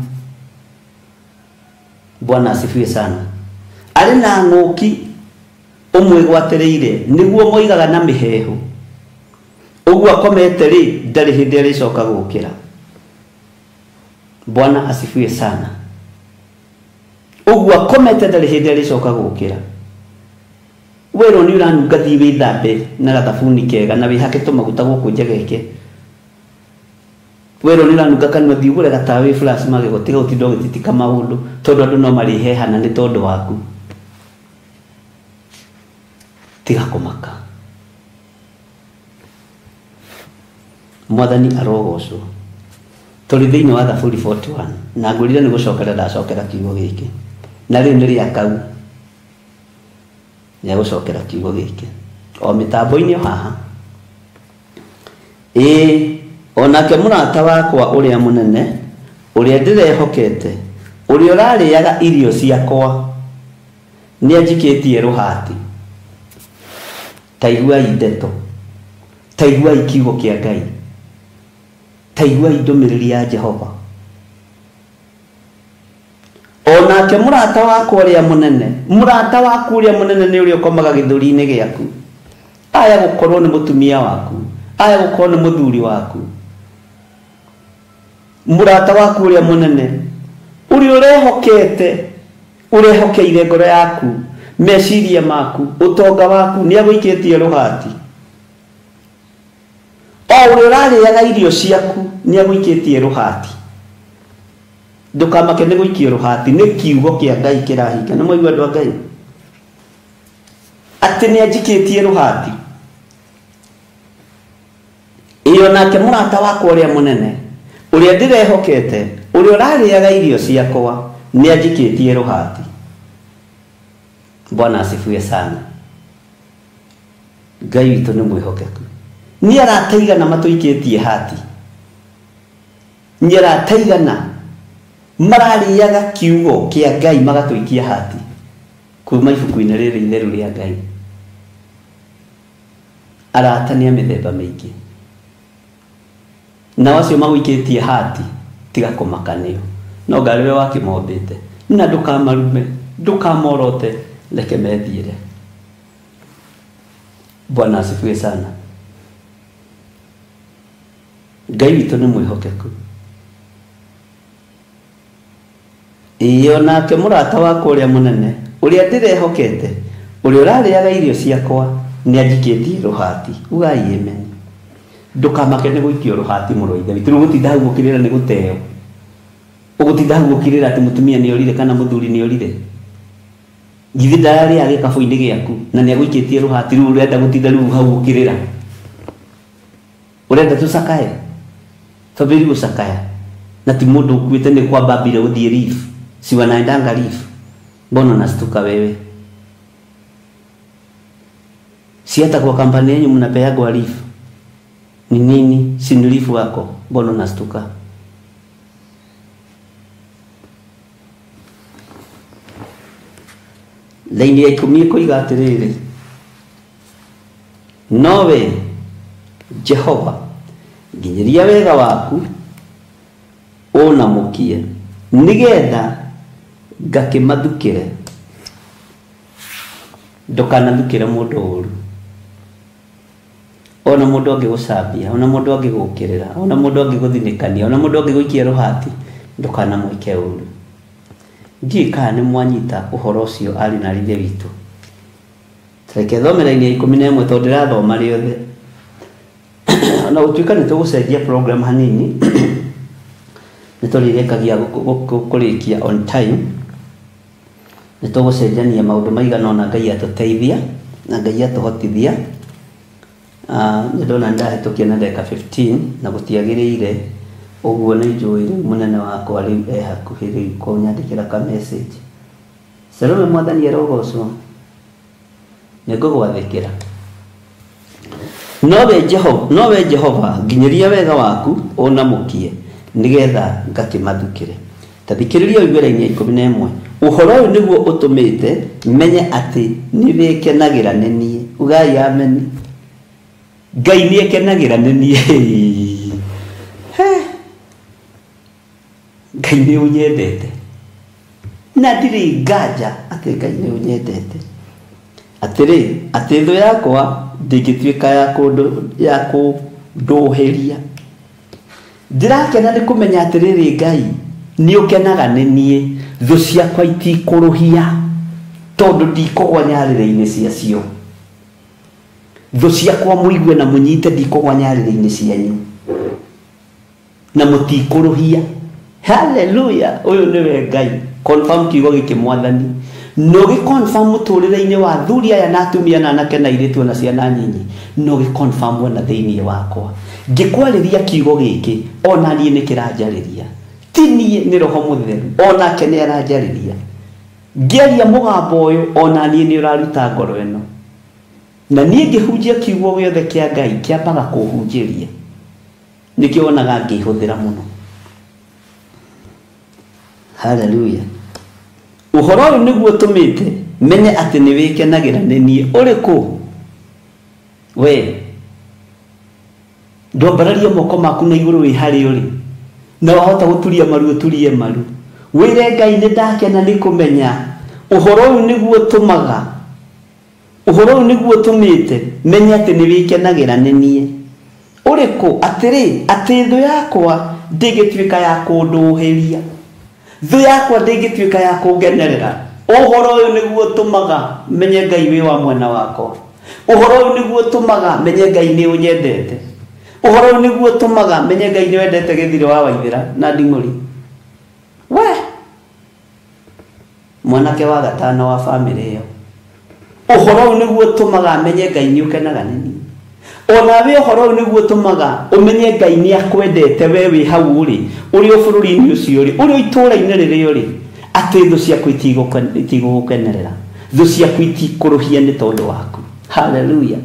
Bwana asifiwe sana. Arĩ na ng'ũki ũmwĩgwatĩrĩire nĩguo moigaga na mĩheehũ. Ũguo akomete rĩ, ndarĩ hĩndĩ arĩcoka gũkĩra. Bwana asifiwe sana. Ũguo akomete ndarĩ hĩndĩ arĩcoka gũkĩra. Werwo nĩ ũranunga, thiĩ wĩthambe na gathabuni kega na wĩhake tũmaguta gũkũ njegeke. Werwo nĩ ũranunga kanua, thiĩ ũgũre gatawa wĩ flash magego, tiga gũtinda ũgĩtitika maũndũ tondũ andũ no marĩhehana nĩ tondũ waku. Tiga kũmaka. Mwathani arogocwo. Tũrĩ thĩinĩ wa Thaburi 41 na ngwĩrire nĩ gũcokera ndacokera kiugo gĩkĩ, na rĩu nĩ rĩa kau rĩa gũcokera kiugo gĩkĩ o mĩtambo-inĩ haha. Ĩĩ, onake mũrata wakwa ũrĩa mũnene, ũrĩa ndĩrehokete, ũrĩa ũrarĩaga irio ciakwa, nĩ anjikĩtie rũhati. Ta iguai ndeto, ta iguai kiugo kĩa Ngai, ta iguai ndũmĩrĩri ya Jehova. Onake mũrata wakwa ũrĩa mũnene, mũrata waku ũrĩa mũnene nĩ ũrĩa ũkomaga gĩthũri-inĩ gĩaku. Aya gũkorwo nĩ mũtumia waku, aya gũkorwo nĩ mũthuri waku. Mũrata waku ũrĩa mũnene, ũrĩa ũrehokete, ũrehokeire ngoro yaku, meciria maku, ũtonga waku, nĩ agũikĩtie rũhati. O ũrĩa ũrarĩaga irio ciaku nĩ agũikĩtie rũhati. Ndũkamake nĩ gũikio rũhati, nĩ kiugo kĩa Ngai kĩrahinga. Nĩ mwaigua andũ a Ngai atĩ nĩ anjikĩtie rũhati. Ĩyo nake mũrata wakwa ũrĩa mũnene, ũrĩa ndĩrehokete, ũrĩa ũrarĩaga irio ciakwa, nĩ anjikĩtie rũhati. Bwana asifiwe sana. Ngai witũ nĩ mwĩhokeku. Nĩ arataigana matũikĩtie hati. Nĩ arataigana mararĩaga kiugo kĩa Ngai magatũikia hati kuma ibuku-inĩ rĩrĩ itheru rĩa Ngai. Arata nĩ a mĩthemba mĩingĩ, nao acio magũikĩtie hati tiga kũmaka nĩo, no ngarĩ we wakĩmombĩte, na ndũkamarume, ndũkamorote, reke methiĩre. Bwana asifiwe sana. Ngai witũ nĩ mwĩhokeku. Ĩyo nake mũrata wakwa ũrĩa mũnene, ũrĩa ndĩrehokete, ũrĩa ũrarĩaga irio ciakwa, nĩ anjikĩtie rũhati. Ugai amen. Ndũkamake nĩ gũikio rũhati mũrũ wa ithe witũ. Rĩu ũgũtinda hau ũkĩrĩra nĩ gũteo, ũgũtinda hau ũkĩrĩra atĩ mũtumia nĩ orire kana mũthuri nĩ orire. Githĩ ndararĩaga gĩkabũ-inĩ gĩaku na nĩ agũikĩtie rũhati, rĩu ũrenda gũtinda rĩu hau ũkĩrĩra. Ũrenda tũcakae? Twambĩrĩrie gũcakaya. Na ti mũndũ ũkuĩte nĩ kwamba ambire gũthiĩ leave. Si wanaendanga leave? Mbona unastuka wewe? Si hata kwa kampani yenyu mnapeagwa leave? Ni nini? Si ni leave wako? Mbona unastuka? Laini ya 10 ĩkoiga atĩrĩrĩ, nowe Jehova nginyĩria wega waku ũnamũkie, nĩgetha ngakĩmathukĩre. Ndũkanathukĩre mũndũ ũru. Ona mundu angigucambia, ona mundu angigukirira, ona mundu angiguthinikania, ona mundu angiguikia ruhati, ndukanamwike uru. Ndiũĩ kana nĩ mwanyita ũhoro ũcio arĩ na ithe witũ. Reke thome raini ya 11 tondũ ndĩrathoma rĩothe. Na gũtuĩka nĩ tũgũcenjia program hanini, nĩ tũrĩrĩkagia kũrĩkia on time. Nĩ tũgũcenjania maũndũ maigana ũna Ngai atũteithia na Ngai atũhotithia. Nĩ ndona ndahĩtũkia na ndagĩka 15 na gũtiagĩrĩire ũguo. Nĩ njũĩ rĩu mũnene wakwa rĩu e hakuhĩ rĩu kũnyandĩkĩra ka message. Salome, Mwathani arogocwo, nĩ ngũgwathĩkĩra. Nowe Jehova, nginyĩria wega waku ũnamũkie nĩgetha ngakĩmathukĩre. Ta thikĩrĩria ũigue raini ya 11. Ũhoro ũyũ nĩguo ũtũmĩte menye atĩ nĩ wĩkenagĩra nĩ niĩ. Ugai ameni. Ngai nĩ ekenagĩra nĩ niĩ. Ngai nĩ ũnyendete, na ndirĩ nganja atĩ Ngai nĩ ũnyendete. Atĩrĩ, atĩ thũ yakwa ndĩngĩtuĩka ya kũndũhĩria. Ndĩrakena nĩ kũmenya atĩrĩrĩ, Ngai nĩ ũkenaga nĩ niĩ. Thũ ciakwa itikũrũhia tondũ ndikũgwa nyarĩrĩ-inĩ ciacio. Thũ ciakwa mũigue na mũnyite, ndikũgwa nyarĩrĩ-inĩ cianyu na mũtikũrũhia. Haleluya! Ũyũ nĩwe Ngai. Confirm kiugo gĩkĩ Mwathani, no gĩ confirm mũtũrĩre-inĩ wa athuri aya na atumia na anake na airĩtu na ciana nyinyi, no gĩ confirm ona thĩinĩ wakwa. Ngĩkwarĩria kiugo gĩkĩ, ona niĩ nĩ kĩranjarĩria, ti niĩ, nĩ Roho Mũtheru, onake nĩ aranjarĩria. Ngĩaria mũgambo ũyũ, ona niĩ nĩ ũraruta ngoro ĩno. Na niĩ ngĩhunjia kiugo gĩothe kĩa Ngai kĩambaga kũhunjĩria, nĩkĩo wonaga ngĩhũthĩra mũno. Haleluya! Ũhoro ũyũ nĩguo ũtũmĩte menye atĩ nĩ wĩkenagĩra nĩ niĩ. Ũrĩkũ we? Ndwambararia moko maku na igũrũ wĩ harĩa ũrĩ, na wahota gũturia maru, ũturie maru, wĩre Ngai, nĩ ndakena nĩ kũmenya ũhoro ũyũ nĩguo ũtũmaga, ũhoro ũyũ nĩguo ũtũmĩte menye atĩ nĩ wĩkenagĩra nĩ niĩ. Ũrĩkũ? Atĩrĩ, atĩ thũ yakwa ndĩngĩtuĩka ya kũndũhĩria, thũ yakwa ndĩngĩtuĩka ya kũngenerera. Ũhoro ũyũ nĩguo ũtũmaga menye Ngai wĩ wa mwena wakwa. Ũhoro ũyũ nĩguo ũtũmaga menye Ngai nĩ ũnyendete. Ũhoro ũyũ nĩguo ũtũmaga menye Ngai nĩ wendete Gĩthirĩ wa Waithĩra na Nding'ũri, we mwanake wa gatano wa bamĩrĩ ĩyo. Ũhoro ũyũ nĩguo ũtũmaga menye Ngai nĩ ũkenaga nĩ niĩ. Onawe ũhoro ũyũ nĩguo ũtũmaga ũmenye Ngai nĩ akwendete, we wĩ hau ũrĩ, ũrĩ o bũrũri-inĩ ũcio ũrĩ, ũrĩ o itũũra-inĩ rĩrĩa ũrĩ, atĩ thũ ciaku itigũgũkenerera, thũ ciaku itikũrũhia nĩ tondũ waku. Haleluya!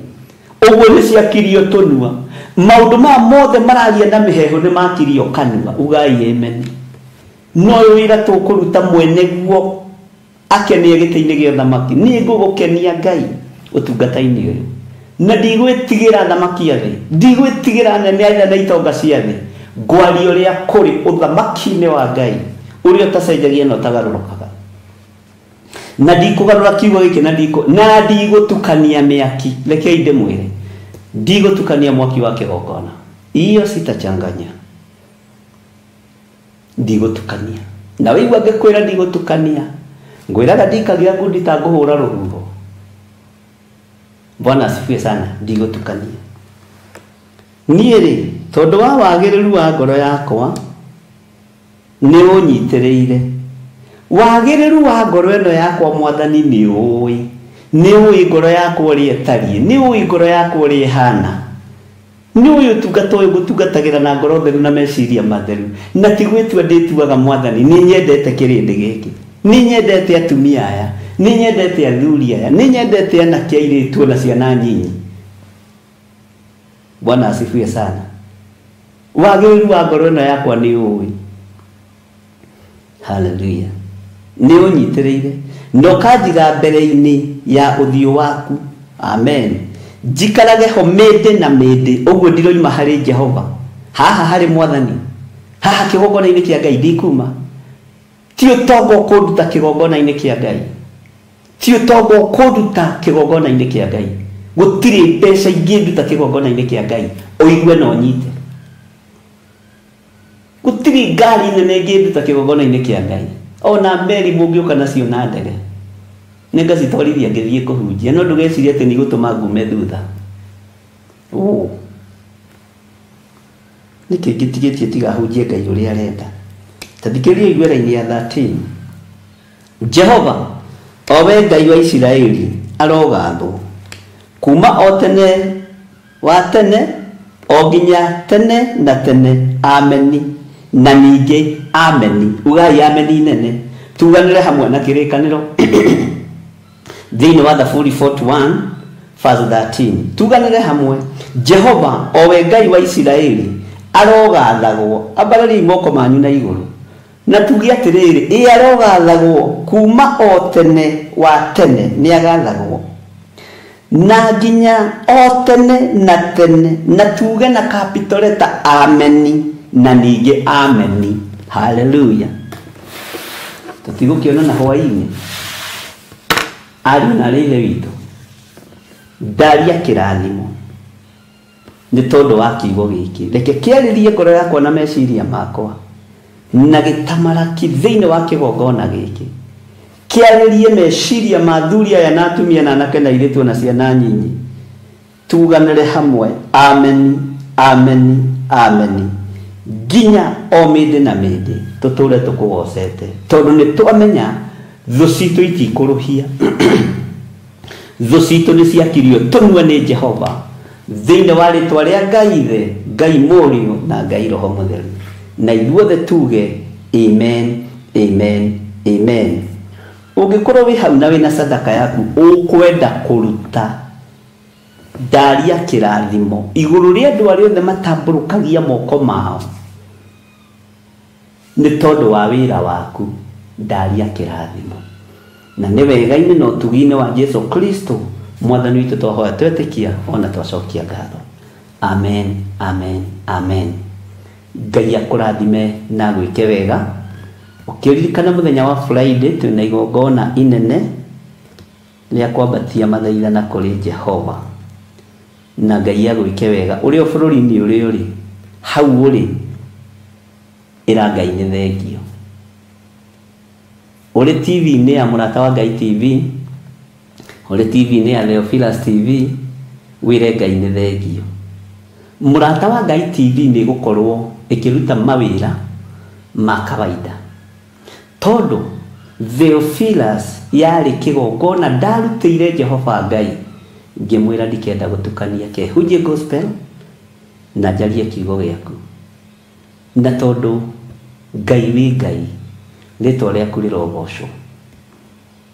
Ũguo nĩ ciakirio tũnua. Maũndũ maya mothe mararia na mĩheehũ nĩ makirio kanua. Ugai amen. No ũyũ wĩra tũkũruta mwene guo akenie gĩtĩ-inĩ gĩa ũthamaki. Niĩ ngũgũkenia Ngai ũtungata-inĩ ũyũ, na ndigwĩtigĩra thamaki a thĩ, ndigwĩtigĩra anene arĩa na itonga cia thĩ. Ngwaria ũrĩa kũrĩ ũthamaki-inĩ wa Ngai ũrĩa ũtacenjagia na ũtagarũrũkaga, na ndikũgarũra kiugo gĩkĩ, na ndigũtukania mĩaki. Rekei ndĩmwĩre, ndigũtukania mwaki wa kĩgongona. Iyo sitachanganya, ndigũtukania. Na wĩigua ngĩkwĩra ndigũtukania, ngwĩraga ndikagia ngundi ta ngũhũra rũhuho. Bwana asifiwe sana. Ndigũtukania niĩ rĩ, tondũ wa wagĩrĩru wa ngoro yakwa nĩ ũnyitĩrĩire. Wagĩrĩru wa ngoro ĩno yakwa, Mwathani, nĩ ũĩ, nĩ ũĩ ngoro yakwa ũrĩa ĩtariĩ, nĩ ũĩ ngoro yakwa ũrĩa ĩhana, nĩ ũĩ ũtungata ũyũ ngũtungatagĩra na ngoro theru na meciria matheru, na ti gwĩtua ndĩtuaga. Mwathani, nĩ nyendete kĩrĩndĩ gĩkĩ, nĩ nyendete atumia aya, nĩ nyendete athuri aya, nĩ nyendete anake, airĩtu na ciana nyinyi. Bwana asifiwe sana. Wagĩrĩru wa ngoro ĩno yakwa nĩ ũĩ. Haleluya! Nĩ ũnyitĩrĩire na ũkanjiga mbere-inĩ ya ũthiũ waku. Amen. Njikarage ho mĩndĩ na mĩndĩ. Ũguo ndiroima harĩ Jehova, haha harĩ Mwathani, haha kĩgongona-inĩ kĩa Ngai ndikuma. Ti ũtonga ũkũnduta kĩgongona-inĩ kĩa Ngai, ti ũtonga ũkũnduta kĩgongona-inĩ kĩa Ngai. Gũtirĩ mbeca ingĩnduta kĩgongona-inĩ kĩa Ngai ũigue na ũnyite. Gũtirĩ ngari nene ĩngĩnduta kĩgongona-inĩ kĩa Ngai. Ona meri mũngĩũka nacio na ndege nĩngacitwarithia ngĩthiĩ kũhunjia, no ndũgecirie atĩ nĩigũtũma ngume thutha. Nĩkĩ ngĩtigĩtie tigahunjie Ngai ũrĩa arenda? Ta thikĩrĩria igue raini ya 13. Jehova o we Ngai wa Isiraeli arogathwo kuma o tene wa tene o nginya tene na tene. Ameni na ningĩ ameni. Ugai ameni nene, tuganĩre hamwe na kĩrĩkanĩro thĩinĩ wa Thaburi 41 verse 13. Tuganĩre hamwe. Jehova o we Ngai wa Isiraeli arogathagwo. Ambarariai moko manyu na igũrũ na tuge atĩrĩrĩ, ĩ arogathagwo kuma o tene wa tene, nĩ agathagwo na nginya o tene na tene, na tuge na capital letter ameni na ningĩ ameni. Haleluya. Tũtigũkĩona na hwaĩ-inĩ ariũ na arĩa ithe witũ, ndaria kĩrathimo nĩ tondũ wa kiugo gĩkĩ. Reke kĩarĩrie ngoro yakwa na meciria makwa na gĩtamaraki thĩinĩ wa kĩgongona gĩkĩ. Kĩarĩrie meciria ma athuri aya na atumia na anake na airĩtu na ciana nyinyi. Tuganĩre hamwe ameni ameni ameni nginya o mĩndĩ na mĩndĩ tũtũre tũkũgocete, tondũ nĩ twamenya thũ citũ itikũrũhia. Thũ citũ nĩ ciakirio tũnua nĩ Jehova thĩinĩ wa rĩtwa rĩa Ngai Ithe, Ngai Mũriũ na Ngai Roho Mũtheru. Na ithuothe tuge amen amen amen. Ũngĩkorwo wĩ hau na wĩna sadaka yaku ũkwenda kũruta, ndaria kĩrathimo igũrũ rĩa andũ arĩa othe matambũrũkagia moko mao nĩ tondũ wa wĩra waku, ndaria kĩrathimo. Na nĩ wega-inĩ na ũtugi-inĩ wa Jesu Kristo mwathani witũ twahoya twetĩkia ona twacokia ngatho. Amen amen amen. Ngai akũrathime na agwĩke wega. Ũkĩririkana mũthenya wa Friday twĩna igongona inene rĩa kwambatia mathaithana kũrĩ Jehova, na Ngai agwĩke wega. Ũrĩ o bũrũri-inĩ ũrĩa ũrĩ hau ũrĩ, ĩra Ngai nĩ thengio. Ũrĩ TV-inĩ ya Mũrata wa Ngai TV, ũrĩ TV-inĩ ya Theophilus TV, wĩre Ngai nĩ thengio. Mũrata wa Ngai TV nĩ ĩgũkorwo ĩkĩruta mawĩra ma kawaida, tondũ Theophilus yarĩ kĩgongona ndarutĩire Jehova Ngai, ngĩmwĩra ndikenda gũtukania kehunjie gospel na njarie kiugo gĩaku, na tondũ Ngai wĩ Ngai, rĩtwa rĩaku rĩrogocwo.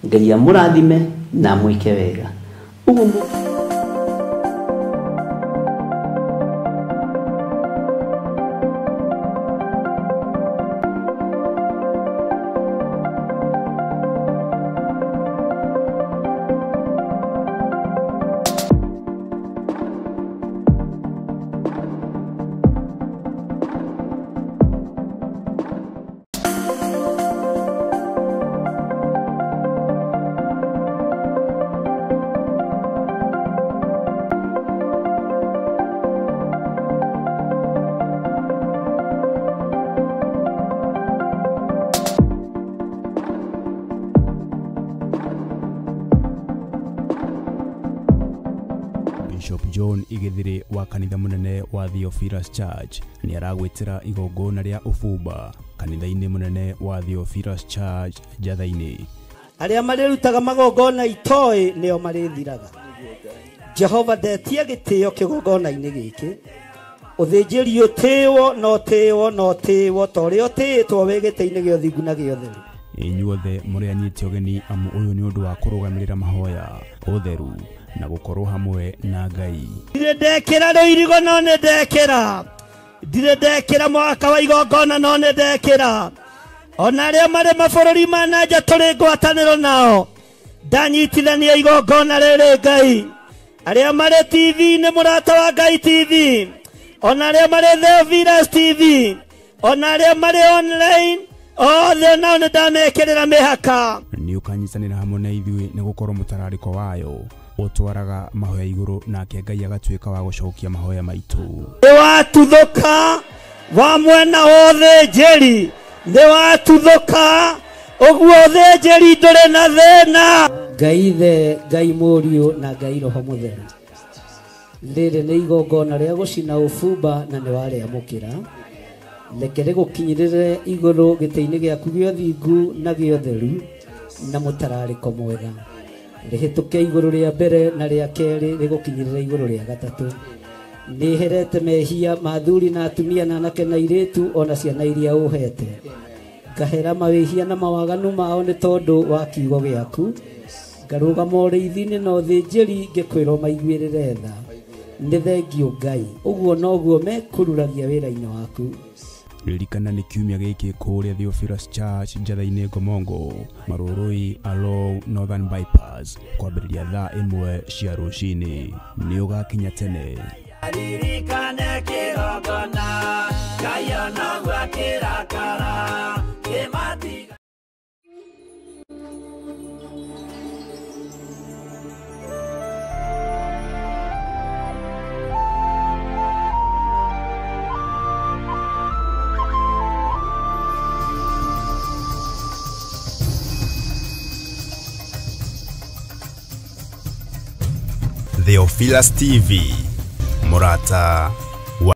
Ngai amũrathime na amwĩke wega. Ũguo Bishop John Igithiri wa kanitha munene wa Theophilus Church nĩ aragwĩtĩra igongona rĩa ũbumba kanitha-inĩ mũnene wa Theophilus Church Njatha-inĩ. Arĩa marĩrutaga magongona itoĩ nĩo marĩthiraga. Jehova ndetia gĩtĩo kĩgongona-inĩ gĩkĩ. Ũthĩnjĩri ũtĩĩwo na ũtĩĩwo na ũtĩĩwo ta ũrĩa ũtĩĩtwo wĩ gĩtĩ-inĩ gĩa ũthingu na gĩa ũtheru. Inyuothe mũrĩ anyiti ũgeni, amu ũyũ nĩ ũndũ wa kũrũgamĩrĩra mahoya, ũtheru na gũkorwo hamwe na Ngai. Ndirĩ ndekĩra rũirigo no nĩ ndekĩra, ndirĩ ndekĩra mwaka wa igongona no nĩ ndekĩra. Ona arĩa marĩ mabũrũri ma na nja tũrĩ ngwatanĩro nao, ndanyitithania igongona rĩrĩ Ngai. Arĩa marĩ TV-inĩ Mũrata wa Ngai TV, ona arĩa marĩ Theophilus TV, ona arĩa marĩ online, othe nao nĩ ndamekĩrĩra mĩhaka. Nĩ ũkanyitanĩra hamwe na ithuĩ nĩ gũkorwo mũtararĩko wayo Ũtwaraga mahoya igũrũ nake Ngai agatuĩka wa gũcokia mahoya maitũ. Nĩ watuthũka wa mwena wa ũthĩnjĩri, nĩ watuthũka ũguo ũthĩnjĩri ndũrĩ na thĩna. Ngai Ithe, Ngai Mũriũ na Ngai Roho Mũtheru, rĩrĩ nĩ igongona rĩa gũcina ũbumba na nĩ warĩamũkĩra. Reke rĩgũkinyĩrĩre igũrũ gĩtĩ-inĩ gĩaku gĩa ũthingu na gĩa ũtheru na mũtararĩko mwega. Rĩhĩtũke igũrũ rĩa mbere na rĩa kerĩ, rĩgũkinyĩrĩre igũrũ rĩa gatatũ. Nĩherete mehia ma athuri na atumia na anake na airĩtu ona ciana iria ũhete. Ngahera mawĩhia na mawaganu mao nĩ tondũ wa kiugo gĩaku. Ngarũgama ũrĩithi-inĩ na ũthĩnjĩri ngĩkwĩrwo maiguĩrĩre tha. Nĩ thengio Ngai, ũguo noguo mekũruragia wĩra-inĩ waku. Ririkana nĩ kiumia gĩkĩ kũrĩa Theophilus Church Njatha-inĩ Ngomongo, Marũrũi along Northern Bypass, kwambĩrĩria thaa 1 cia rũcinĩ. Nĩ ũgakinya tene. Ririkane kĩgongona, Ngai onaguo akĩrakara, kĩmatiga. Theophilus TV, mũrata